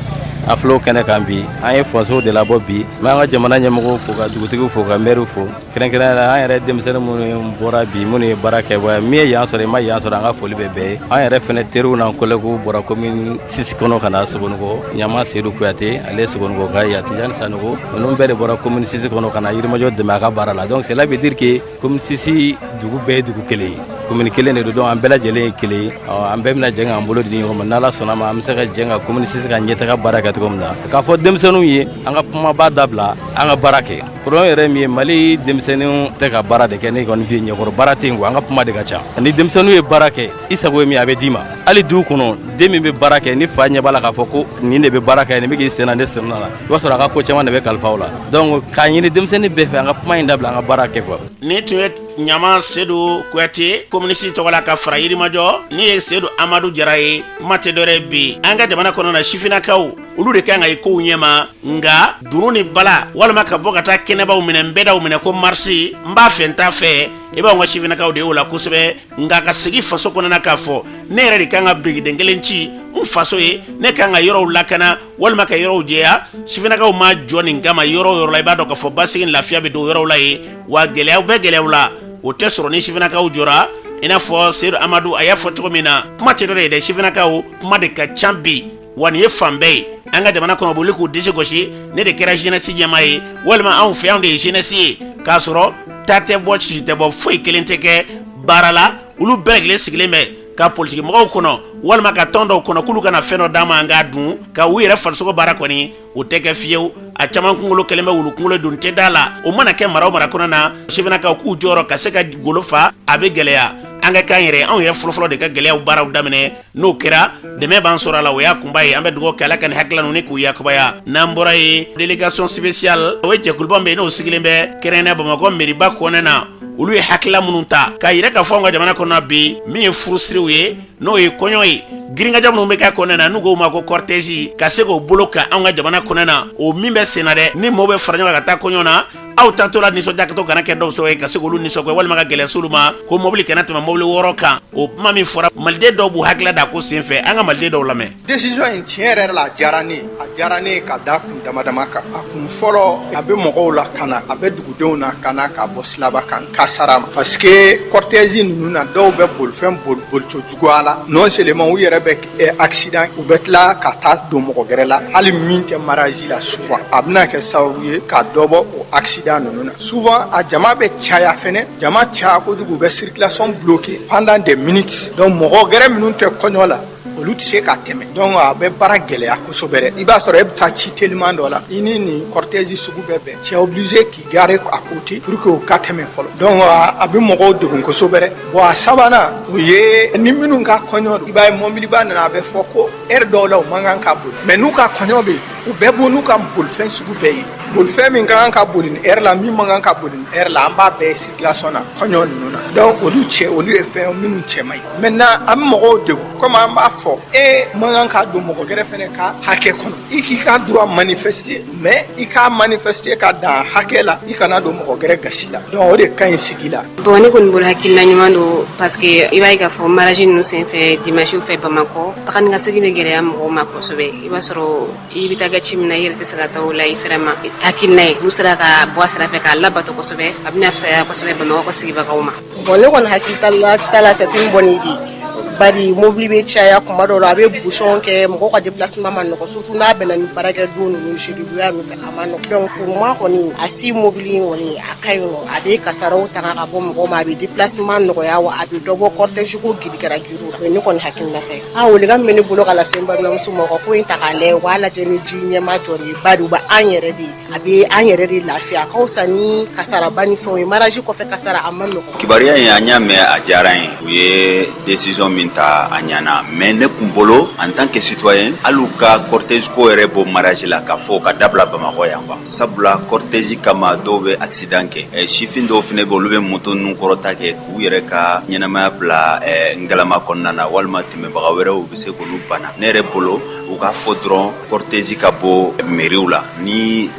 An filɛ o kɛnɛ kan bi, an ye fasow de labɔ bi. N b'an ka jamana ɲɛmɔgɔw fo, ka dugutigiw fo, ka maire fo. Kɛrɛnkɛrɛnnenya la, an yɛrɛ denmisɛnnin minnu bɔra bi, minnu ye baara kɛ, wa min ye yan sɔrɔ, i ma yan sɔrɔ, an ka foli bɛ bɛɛ ye. An yɛrɛ fɛnɛ teriw n'an collègues bɔra commune 6 kɔnɔ ka na Sogonikɔ. Ɲama Seydou Kuyate, ale ye Sogonikɔ ka ye, Tijani Sanogo, ninnu bɛɛ de bɔra commune 6 kɔnɔ ka na Yirimajɔ dɛmɛ a ka baara la. Donc cela veut dire que commune 6 dugu bɛɛ ye dugu kelen ye, commune kelen de don. Donc an bɛɛ lajɛlen ye kelen ye. An bɛɛ bɛna jɛ k'an bolo di ɲɔgɔn ma. N'Ala sɔnna ma, an bɛ se ka jɛ ka commune 6 ka ɲɛtaga baara kɛ cogo min na. K'a fɔ denmisɛnninw ye, an ka kumaba dabila, an ka baara kɛ. Problème yɛrɛ min ye, Mali denmisɛnninw tɛ ka baara de kɛ. Ne kɔni fɛ ɲɛkɔrɔ, baara tɛ yen quoi. An ka kuma de ka ca. Ni denmisɛnninw ye baara kɛ, i sago ye min, a bɛ d'i ma. Hali du kɔnɔ, den min bɛ baara kɛ, ni fa ɲɛ b'a la k'a fɔ ko nin de bɛ baara kɛ, nin bɛ k'i sen na, ne sen na, i b'a sɔrɔ a ka ko caman de bɛ kalifa o la. Donc k'a ɲini denmisɛnnin bɛɛ fɛ, an ka kuma in dabila, an ka baara kɛ quoi. Nin tun ye Ɲama Sedu Kuyate, communiste tɔgɔ la, ka fara Yirimajɔ ni ye Sedu Amadu Jara ye. Kuma tɛ dɔwɛrɛ, bi an ka jamana kɔnɔ na, sifinnakaw, olu de kan ka ye kow ɲɛma. Nka dunu ni bala walima ka bɔ ka taa kɛnɛbaw minɛ, nbɛdaw minɛ, ko marche, n b'a fɛ, n t'a fɛ, i b'anw ka sifinnakaw de y'o la kosɛbɛ. Nka ka segin faso kɔnɔna k'a fɔ ne yɛrɛ de kan ka birikiden kelen ci n faso ye, ne kan ka yɔrɔw lakana walima ka yɔrɔw jɛya, sifinnakaw ma jɔ nin kama. Yɔrɔ o yɔrɔ la, i b'a dɔn k'a fɔ basigi ni lafiya bɛ don yɔrɔw la yen. Wa gɛlɛyaw bɛ gɛlɛyaw la, o tɛ sɔrɔ ni sifinnakaw jɔra. I n'a fɔ Sedu Amadu a y'a fɔ cogo min na, kuma tɛ dɔwɛrɛ ye dɛ, sifinnakaw kuma de ka ca bi. Wa nin ye fan bɛɛ ye an ka jamana kɔnɔ, boli k'u disi gosi, ne de kɛra jeunesse ɲɛmaa ye, walima anw fɛ, anw de ye jeunesse ye, k'a sɔrɔ ta tɛ bɔ, sisi tɛ bɔ, foyi kelen tɛ kɛ baara la. Olu bɛɛ lajɛlen sigilen bɛ ka politiki mɔgɔw kɔnɔ walima ka tɔn dɔw kɔnɔ k'olu kana fɛn dɔ d'an ma an k'a dun, ka u yɛrɛ farisogo baara kɔni, o tɛ kɛ fiyewu. A caman kunkolo kɛlen bɛ wulu kunkolo don tɛ da la. O mana kɛ mara o mara kɔnɔ na, sifinnakaw k'u jɔyɔrɔ ka se ka golo fa, a bɛ gɛlɛya. An ka k'an yɛrɛ, anw yɛrɛ fɔlɔfɔlɔ de ka gɛlɛyaw baaraw daminɛ. N'o kɛra, dɛmɛ b'an sɔrɔ a la. O y'a kunba ye. An bɛ dugawu kɛ, Ala ka nin hakilila ninnu k'u yakubaya. N'an bɔra yen, délégation spéciale, o ye jɛkuluba min bɛ yen, n'o sigilen bɛ kɛrɛnkɛrɛnnenya Bamakɔ meriba kɔnɔna na, olu ye hakilila minnu ta k'a yira k'a fɔ anw ka jamana kɔnɔ bi, min ye furusiriw ye, n'o ye kɔɲɔ ye, girinkajɔ minnu bɛ kɛ kɔnɔna na, n'u k'o ma ko cortège, ka se k'o bolo kan anw ka jamana kɔnɔna na, o min bɛ sen na dɛ, ni maaw bɛ fara ɲɔgɔn kan ka taa kɔɲɔ na, aw taatɔ la nisɔndiyakɛtɔ kana kɛ dɔw sɔrɔ ye ka se k'olu nisɔngoya walima ka gɛlɛya s'olu ma, ko mobili kana tɛmɛ mobili 6 kan. O kuma min fɔra, maliden dɔw b'u hakilila da ko senfɛ. An ka maliden dɔw lamɛn. Décision in, tiɲɛ yɛrɛ la, a diyara ne ye. A diyara ne ye ka da kun dama dama kan. A kun fɔlɔ, a bɛ mɔgɔw lakana, a bɛ dugudenw lakana ka bɔ silaba kan kasara ma, parce que cortège ninnu na, dɔw bɛ bolifɛn boli bolicogo juguya la. Non seulement u yɛrɛ bɛ accident, u bɛ tila ka taa don mɔgɔ gɛrɛ la, hali min tɛ mariage la. Souvent a bɛna kɛ sababu ye ka dɔ bɔ o accident ninnu na. Souvent a jama bɛ caya fɛnɛ, jama caya kojugu, u bɛ circulation bloquer pendant des minutes. Donc mɔgɔ gɛrɛ minnu tɛ kɔɲɔ la, olu tɛ se ka tɛmɛ. Donc a bɛ baara gɛlɛya kosɛbɛ dɛ. I b'a sɔrɔ e bɛ taa ci teliman dɔ la, i ni nin cortège sugu bɛɛ bɛn, tu es obligé k'i garer à côté pour que u ka tɛmɛ fɔlɔ. Donc a bɛ mɔgɔw degun kosɛbɛ dɛ. Bon, a sabanan, o ye ni minnu ka kɔɲɔ don, i b'a ye mɔbiliba nana, a bɛ fɔ ko heure dɔw la u man kan ka boli, mais n'u ka kɔɲɔ bɛ yen, u bɛɛ bɔ n'u ka bolifɛn sugu bɛɛ ye. Bolifɛn min ka kan ka boli nin heure la, min man kan ka boli nin heure la, an b'a bɛɛ circulation na kɔɲɔ ninnu na. Donc olu cɛ, olu ye fɛn minnu cɛ man ɲi. Maintenant an bɛ mɔgɔw degun, komi an b'a fɔ e man kan ka don mɔgɔ gɛrɛ fɛnɛ ka hakɛ kɔnɔ. I k'i ka droit manifester, mais i k'a manifester ka dan hakɛ la, i kana don mɔgɔ gɛrɛ gasi la. Donc o de ka ɲi sigi la. Bon, ne kɔni bolo, hakilina ɲuman don, parce que i b'a ye k'a fɔ mariage ninnu senfɛ, dimanche fɛ Bamakɔ, taga ni ka segin bɛ gɛlɛya mɔgɔw ma kosɛbɛ. I b'a sɔrɔ i bɛ taa kɛ ci min na, i yɛrɛ tɛ se ka taa o la i fɛrɛ ma. Hakilina ye, n'u sera ka bɔ a sira fɛ k'a labato kosɛbɛ, a bɛna fisaya kosɛbɛ Bamakɔ ka sigibagaw ma. Bon, ne kɔni hakili t'a la, c'est une bonne idée, bari mobili bɛ caya kuma dɔw la, a bɛ bouchon kɛ, mɔgɔw ka déplacement ma nɔgɔ, surtout n'a bɛnna ni baarakɛdon ninnu, jeudi donya ninnu fɛ, a ma nɔgɔ. Donc pour moi kɔni, a si mobili in kɔni, a ka ɲi nɔ. A bɛ kasaraw tanga ka bɔ mɔgɔw ma, a bɛ déplacement nɔgɔya, wa a bɛ dɔ bɔ cortège ko girigara giriw la. O ye ne kɔni hakilina ta ye. A welekan min bɛ ne bolo ka lase n balimamuso ma, u ka ko in ta k'a lajɛ, u k'a lajɛ ni ji ɲɛma jɔ ye, bari u bɛ an yɛrɛ de, a bɛ an yɛrɛ de lafiya, a ka fisa ni kasaraba ni fɛnw ye. Mariage kɔfɛ kasara, a ma nɔgɔ. Kibaruya in, an y'a mɛn, a diyara n ye. U ye décision min ta, a ɲana, mais ne kun bolo, en tant que citoyen, hali u ka cortège ko yɛrɛ bɔ mariage la, ka fɔ ka dabila Bamakɔ yan quoi. Sabula cortège kama, dɔw bɛ accident kɛ, sifin dɔw fana bɛ, olu bɛ moto ninnu kɔrɔta kɛ k'u yɛrɛ ka ɲɛnamaya bila ngalama kɔnɔna na, walima tɛmɛbaga wɛrɛw bɛ se k'olu bana. Ne yɛrɛ bolo, u k'a fɔ dɔrɔn cortège ka bɔ mairie la, ni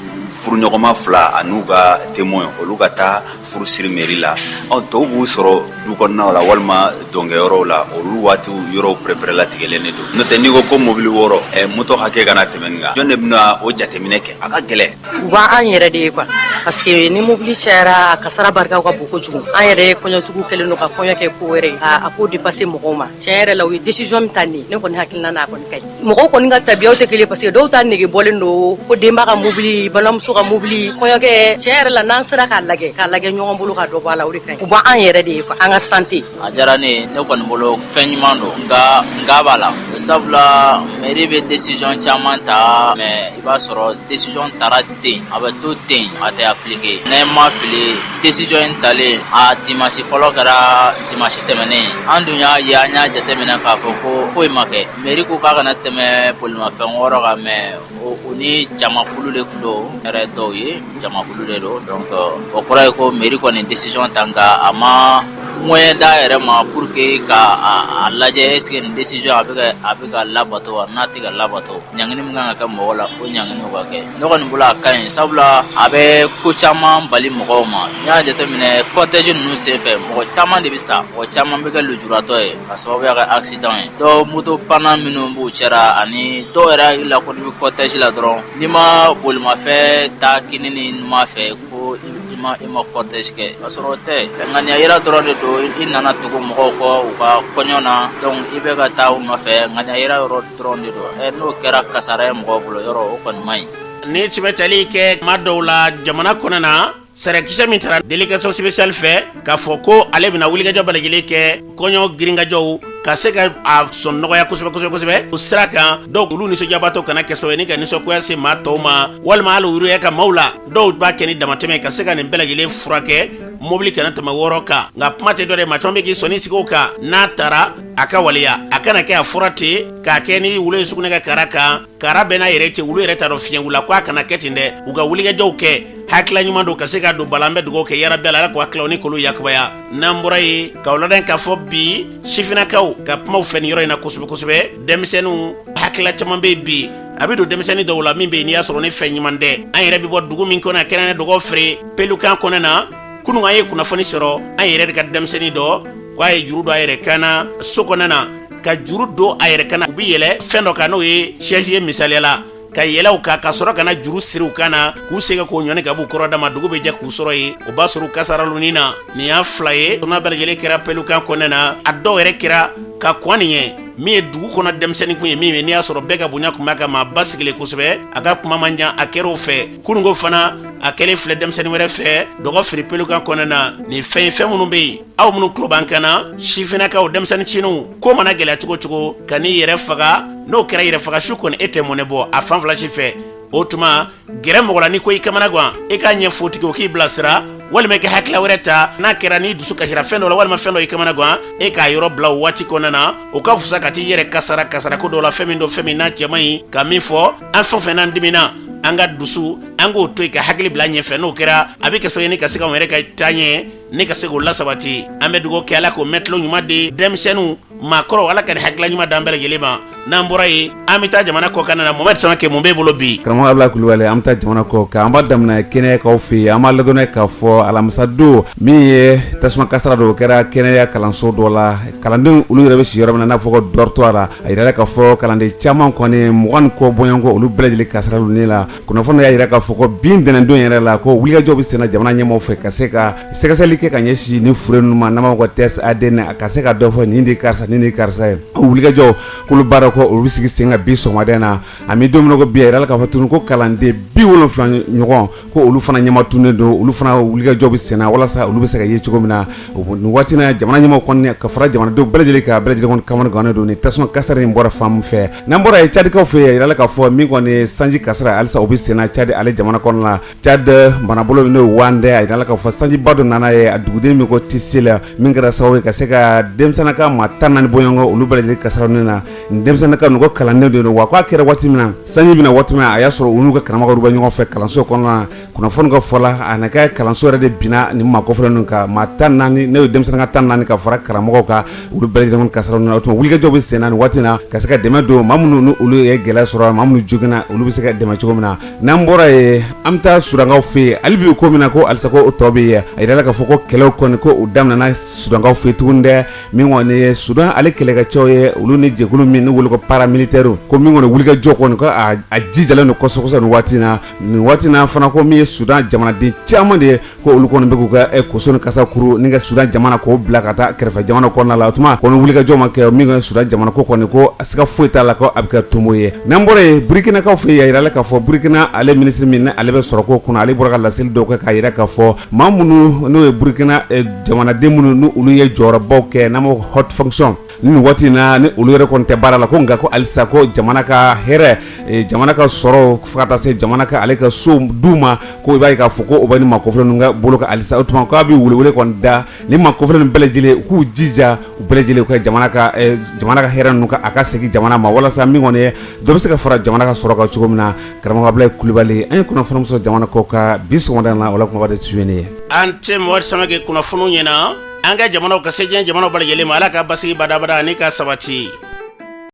furuɲɔgɔnma fila an'u ka témoin, olu ka taa furu siri mairie la. Ɔ tɔw b'u sɔrɔ du kɔnɔnaw la walima dɔnkɛyɔrɔw la, olu waatiw yɔrɔw pɛrɛpɛrɛ latigɛlen de don. N'o tɛ, n'i ko ko mobili 6, moto hakɛ kana tɛmɛ nin kan, jɔn de bɛna o jateminɛ kɛ? A ka gɛlɛn. U b'an yɛrɛ de ye quoi, parce que ni mobili cayara, a kasara barika ka bon kojugu. An yɛrɛ ye kɔɲɔtigiw kɛlen don ka kɔɲɔ kɛ ko wɛrɛ ye, a ko dépasser mɔgɔw ma. Tiɲɛ yɛrɛ la, u ye décision min ta nin, ne kɔni hakilina na, a kɔni ka ɲi. Mɔgɔw kɔni ka tabiyaw tɛ kelen, parce que dɔw ta nege bɔlen don ko den b'a ka mobili, balimamuso. kɔɲɔmuso ka mobili, kɔɲɔkɛ, tiɲɛ yɛrɛ la n'an sera k'a lajɛ, k'a lajɛ ɲɔgɔn bolo ka dɔ bɔ a la, o de ka ɲi. U b'an yɛrɛ de ye quoi, an ka santé. A diyara ne ye, ne kɔni bolo fɛn ɲuman don, nka nka b'a la, sabula mairie bɛ décision caman ta, mais i b'a sɔrɔ décision tara ten, a bɛ to ten, a tɛ appliquer. Ne ma fili, décision in talen, a dimanche fɔlɔ kɛra dimanche tɛmɛnen. An dun y'a ye, an y'a jateminɛ k'a fɔ ko foyi ma kɛ. Mairie ko k'a kana tɛmɛ bolimafɛn 6 kan, mais o ni jamakulu de tun don, yɛrɛ dɔw ye jamakulu de don. Donc o kɔrɔ ye ko mairie kɔni décision ta, nka a ma moyen d'a yɛrɛ ma pour que ka a lajɛ est ce que nin décision a bɛ ka labato wa. N'a tɛ ka labato, ɲangini min kan ka kɛ mɔgɔ la, o ɲangini ka kɛ. Ne kɔni bolo, a ka ɲi, sabula a bɛ ko caman bali mɔgɔw ma. N'i y'a jateminɛ, cortège ninnu senfɛ, mɔgɔ caman de bɛ sa, mɔgɔ caman bɛ kɛ lujuratɔ ye ka sababuya kɛ accident ye. Dɔw moto panna minnu b'u cɛra, ani dɔw yɛrɛ hakili la ko n'i bɛ cortège la dɔrɔn, n'i ma bolimafɛn ta kini ni numan fɛ, ko i ma cortège kɛ, ka sɔrɔ o tɛ. Ŋaniya yira dɔrɔn de don. I nana tugu mɔgɔw kɔ u ka kɔɲɔ na, donc i bɛ ka taa u nɔfɛ, ŋaniya yira yɔrɔ dɔrɔn de don. N'o kɛra kasara ye mɔgɔw bolo yɔrɔ, o kɔni man ɲi. Ni tun bɛ tali kɛ kuma dɔw la jamana kɔnɔ na, sariya min taara délégation spéciale fɛ k'a fɔ ko ale bɛna wulikajɔ bɛɛ lajɛlen kɛ kɔɲɔ girinkajɔw ka se ka a sɔn nɔgɔya kosɛbɛ kosɛbɛ kosɛbɛ o sira kan. Dɔw olu nisɔndiyabatɔ kana kɛ sababu ye ni ka nisɔngoya se maa tɔw ma, walima hali olu yɛrɛ ka maaw la. Dɔw b'a kɛ ni damatɛmɛ ka se ka nin bɛɛ lajɛlen furakɛ, mobili kana tɛmɛ 6 kan. Nka kuma tɛ dɔ dɛ, maa caman bɛ k'i sɔnni sigi o kan. N'a taara a ka waleya, a kana kɛ a fɔra ten k'a kɛ ni wulu ye sugunɛ kɛ kara kan, kara bɛɛ n'a yɛrɛ cɛ, wulu yɛrɛ t'a dɔn fiɲɛ wula ko a kana kɛ ten dɛ. U ka wulikajɔw kɛ, hakilila ɲuman don ka se ka don bala. An bɛ dugawu kɛ yarabi Ala, ala k'o hakililaw ni k'olu yakubaya. N'an bɔra yen, k'aw ladɔn k'a fɔ bi sifinnakaw ka kumaw fɛ nin yɔrɔ in na kosɛbɛ kosɛbɛ. Denmisɛnninw hakilila caman bɛ yen bi, a bɛ don denmisɛnnin dɔw la min bɛ yen n'i y'a sɔrɔ ni fɛn ɲuman tɛ. An yɛrɛ bɛ bɔ dugu min kɔnɔ, a kɛra ne dɔgɔ feere pelukan kɔnɔ na. Kunun an ye kunnafoni sɔrɔ an yɛrɛ de ka denmisɛnnin dɔ k'a ye juru don a yɛrɛ kan na so kɔnɔ na, ka juru don a yɛrɛ kan na, u bɛ yɛlɛ fɛn dɔ kan, n'o ye chaise ye misaliya la, ka yɛlɛ u kan, ka sɔrɔ ka na juru siri u kan na, k'u se k'o ɲɔni ka b'u kɔrɔ dama. Dugu bɛ jɛ k'u sɔrɔ yen, o b'a sɔrɔ u kasaraluni na. Nin y'a fila ye, n'a bɛɛ lajɛlen kɛra pelukan kɔnɔna na. A dɔw yɛrɛ kɛra ka kɔn nin ye min ye dugu kɔnɔ denmisɛnnin kun ye, min ye n'i y'a sɔrɔ bɛɛ ka bonya kun b'a kan, maa ba sigilen kosɛbɛ, a ka kuma man jan. A kɛra o fɛ kununko fana, a kɛlen filɛ denmisɛnnin wɛrɛ fɛ dɔgɔ fili pelukan kɔnɔna na. Nin fɛn ye fɛn minnu bɛ yen, aw minnu tulo b'an kan na, sifinnakaw, denmisɛnnin cininw, ko mana gɛlɛya cogo cogo, ka n'i yɛrɛ faga, n'o kɛra yɛrɛ faga su kɔni, e tɛ mɔnɛ bɔ a fan fila si fɛ. O tuma gɛrɛ mɔgɔ la, n'i ko i kamana gan, i k'a ɲɛfɔ tigi o k'i bilasira, walima i ka hakilila wɛrɛ ta. N'a kɛra n'i dusu kasira fɛn dɔ la, walima fɛn dɔ i kamana gan, e k'a yɔrɔ bila o waati kɔnɔna na, o ka fisa ka t'i yɛrɛ kasara kasara ko dɔ la, fɛn min don, fɛn min n'a cɛ man ɲi. Ka min fɔ, an fɛn o fɛn n'an dimina, an ka dusu, an k'o to yen, ka hakili bila ɲɛfɛ. N'o kɛra, a bɛ kɛ sababu ye ni ka se k'anw yɛrɛ ka taa ɲɛ, ne ka se k'o lasabati. An bɛ dugawu kɛ, Ala k'o mɛtilo ɲuman di denmisɛnninw, maakɔrɔw, Ala ka nin hakilila ɲuman d'an bɛɛ lajɛlen ma. N'an bɔra yen, an bɛ taa jamana kɔ kan na. Mohamed Samake, mun b'e bolo bi? Karamɔgɔ Abulayi Kulubali, an bɛ taa jamana kɔ kan. An b'a daminɛ kɛnɛyakaw fɛ yen. An b'a ladɔnniya k'a fɔ alamisa don min ye tasuma kasara dɔ kɛra kɛnɛya kalanso dɔ la, kalandenw olu yɛrɛ bɛ si yɔrɔ min na, n'a fɔ ko dortoir la. A yirala k'a fɔ kalanden caman kɔni, 20 ni kɔ bɔɲɔgɔnko, olu bɛɛ lajɛlen kasara ni la. Kunnafoni y'a jira k'a fɔ ko bin ntɛnɛndon yɛrɛ la, ko wulikajɔ bɛ senna jamana ɲɛmaaw fɛ ka se ka sɛgɛsɛgɛli kɛ ka ɲɛsin ni fure ninnu ma, n'an b'a fɔ ko test ADN, ka se ka dɔ fɔ nin de karisa, nin de karisa ye. O wulikajɔ kolo baara ko olu bɛ sigi sen kan bi sɔgɔmada in na. An bɛ don min na ko bi, a yirala k'a fɔ tuguni ko kalanden 70 ɲɔgɔn, ko olu fana ɲɛma tunnen don. Olu fana wulikajɔ bɛ senna walasa olu bɛ se ka ye cogo min na nin waati na. Jamana ɲɛmaaw kɔni ka fara jamanadenw bɛɛ lajɛlen kan, bɛɛ lajɛlen kɔni kamana gannen don ni tasuma kasara in bɔra fan min fɛ. N'an bɔra yen, Cadikaw fɛ yen, a yirala k'a fɔ min kɔni sanji kasara, halisa o bɛ senna Cadi ale jamana kɔnɔna la. Cad marabolo n'o ye Wandɛ, a yirala k'a fɔ sanjiba dɔ nana ye a duguden min ko Tisila, min kɛra sababu ye ka se ka denmisɛnninka maa 14 bɔɲɔgɔnko, olu bɛɛ lajɛlen kasara nin na. Nin denmisɛnninka ninnu ko kalanden de don wa. K'a kɛra waati min na, sanji bɛna waati min na, a y'a sɔrɔ u n'u ka karamɔgɔw bɛ ɲɔgɔn fɛ kalanso kɔnɔna na. Kunnafoni ka fɔ la, a na kɛ kalanso yɛrɛ de binna nin maa kofɔlen ninnu kan, maa 14, n'o ye denmisɛnninka 14 ka fara karamɔgɔw kan, olu bɛɛ lajɛlen kasara nin na. O tuma wulikajɔ bɛ sen na nin waati na ka se ka dɛmɛ don maa minnu ni olu ye gɛlɛya sɔrɔ, maa minnu joginna, olu bɛ se ka dɛmɛ cogo min na. N'an bɔra yen, an bɛ taa Sudankaw fɛ yen. Hali bi ko min na ko halisa ko o tɔ bɛ yen, a yirala k'a fɔ ko ko kɛlɛw kɔni ko u daminɛna sudankaw fɛ tuguni dɛ. Min kɔni ye Sudan ale kɛlɛkɛcɛw ye, olu ni jɛkulu min ni wele ko paramilitaires, ko min kɔni wulikajɔ kɔni ko a jijalen don kosɛbɛ kosɛbɛ nin waati na. Nin waati na fana, ko min ye Sudan jamanaden caman de ye, ko olu kɔni bɛ k'u ka koso ni kasa kuru ni ka Sudan jamana k'o bila ka taa kɛrɛfɛ jamana kɔnɔna la. O tuma kɔni wulikajɔ ma kɛ, min kɔni Sudan jamana ko kɔni ko siga foyi t'a la ko a bɛ kɛ tomo ye. N'an bɔra yen, Burkinakaw fɛ yen, a yirala k'a fɔ Burkina ale minisiri min ale bɛ sɔrɔko kunna, ale bɔra ka laseli dɔw kɛ k'a yira k'a fɔ maa minnu n'o ye Burkina jamanaden minnu ni olu ye jɔyɔrɔbaw kɛ, n'an b'o haute fonction, ni waati in na ni olu yɛrɛ kɔni tɛ baara la, ko nka ko halisa ko jamana ka hɛrɛ, jamana ka sɔrɔ, fo ka taa se jamana ka ale ka so du ma, ko i b'a ye k'a fɔ ko o bɛ ni maa kofɔlen ninnu ka bolo kan halisa. O tuma k'a bɛ welewele kɔni da ni maa kofɔlen ninnu bɛɛ lajɛlen, u k'u jija u bɛɛ lajɛlen u ka jamana ka hɛrɛ ninnu ka a ka segin jamana ma, walasa min kɔni ye dɔ bɛ se ka fara jamana ka sɔrɔ kan cogo min na. Karamɔgɔ Abulayi Kulubali, an ye kunnafoni sɔrɔ jamana kɔkan bi sɔgɔmada in na, o la kumaba de tun ye nin ye. An tɛ mɔgɔ Samakɛ kunnafoniw ɲɛna. An ka jamanaw ka se diɲɛ jamanaw bɛɛ lajɛlen ma, Ala ka basigi badabada ani ka sabati.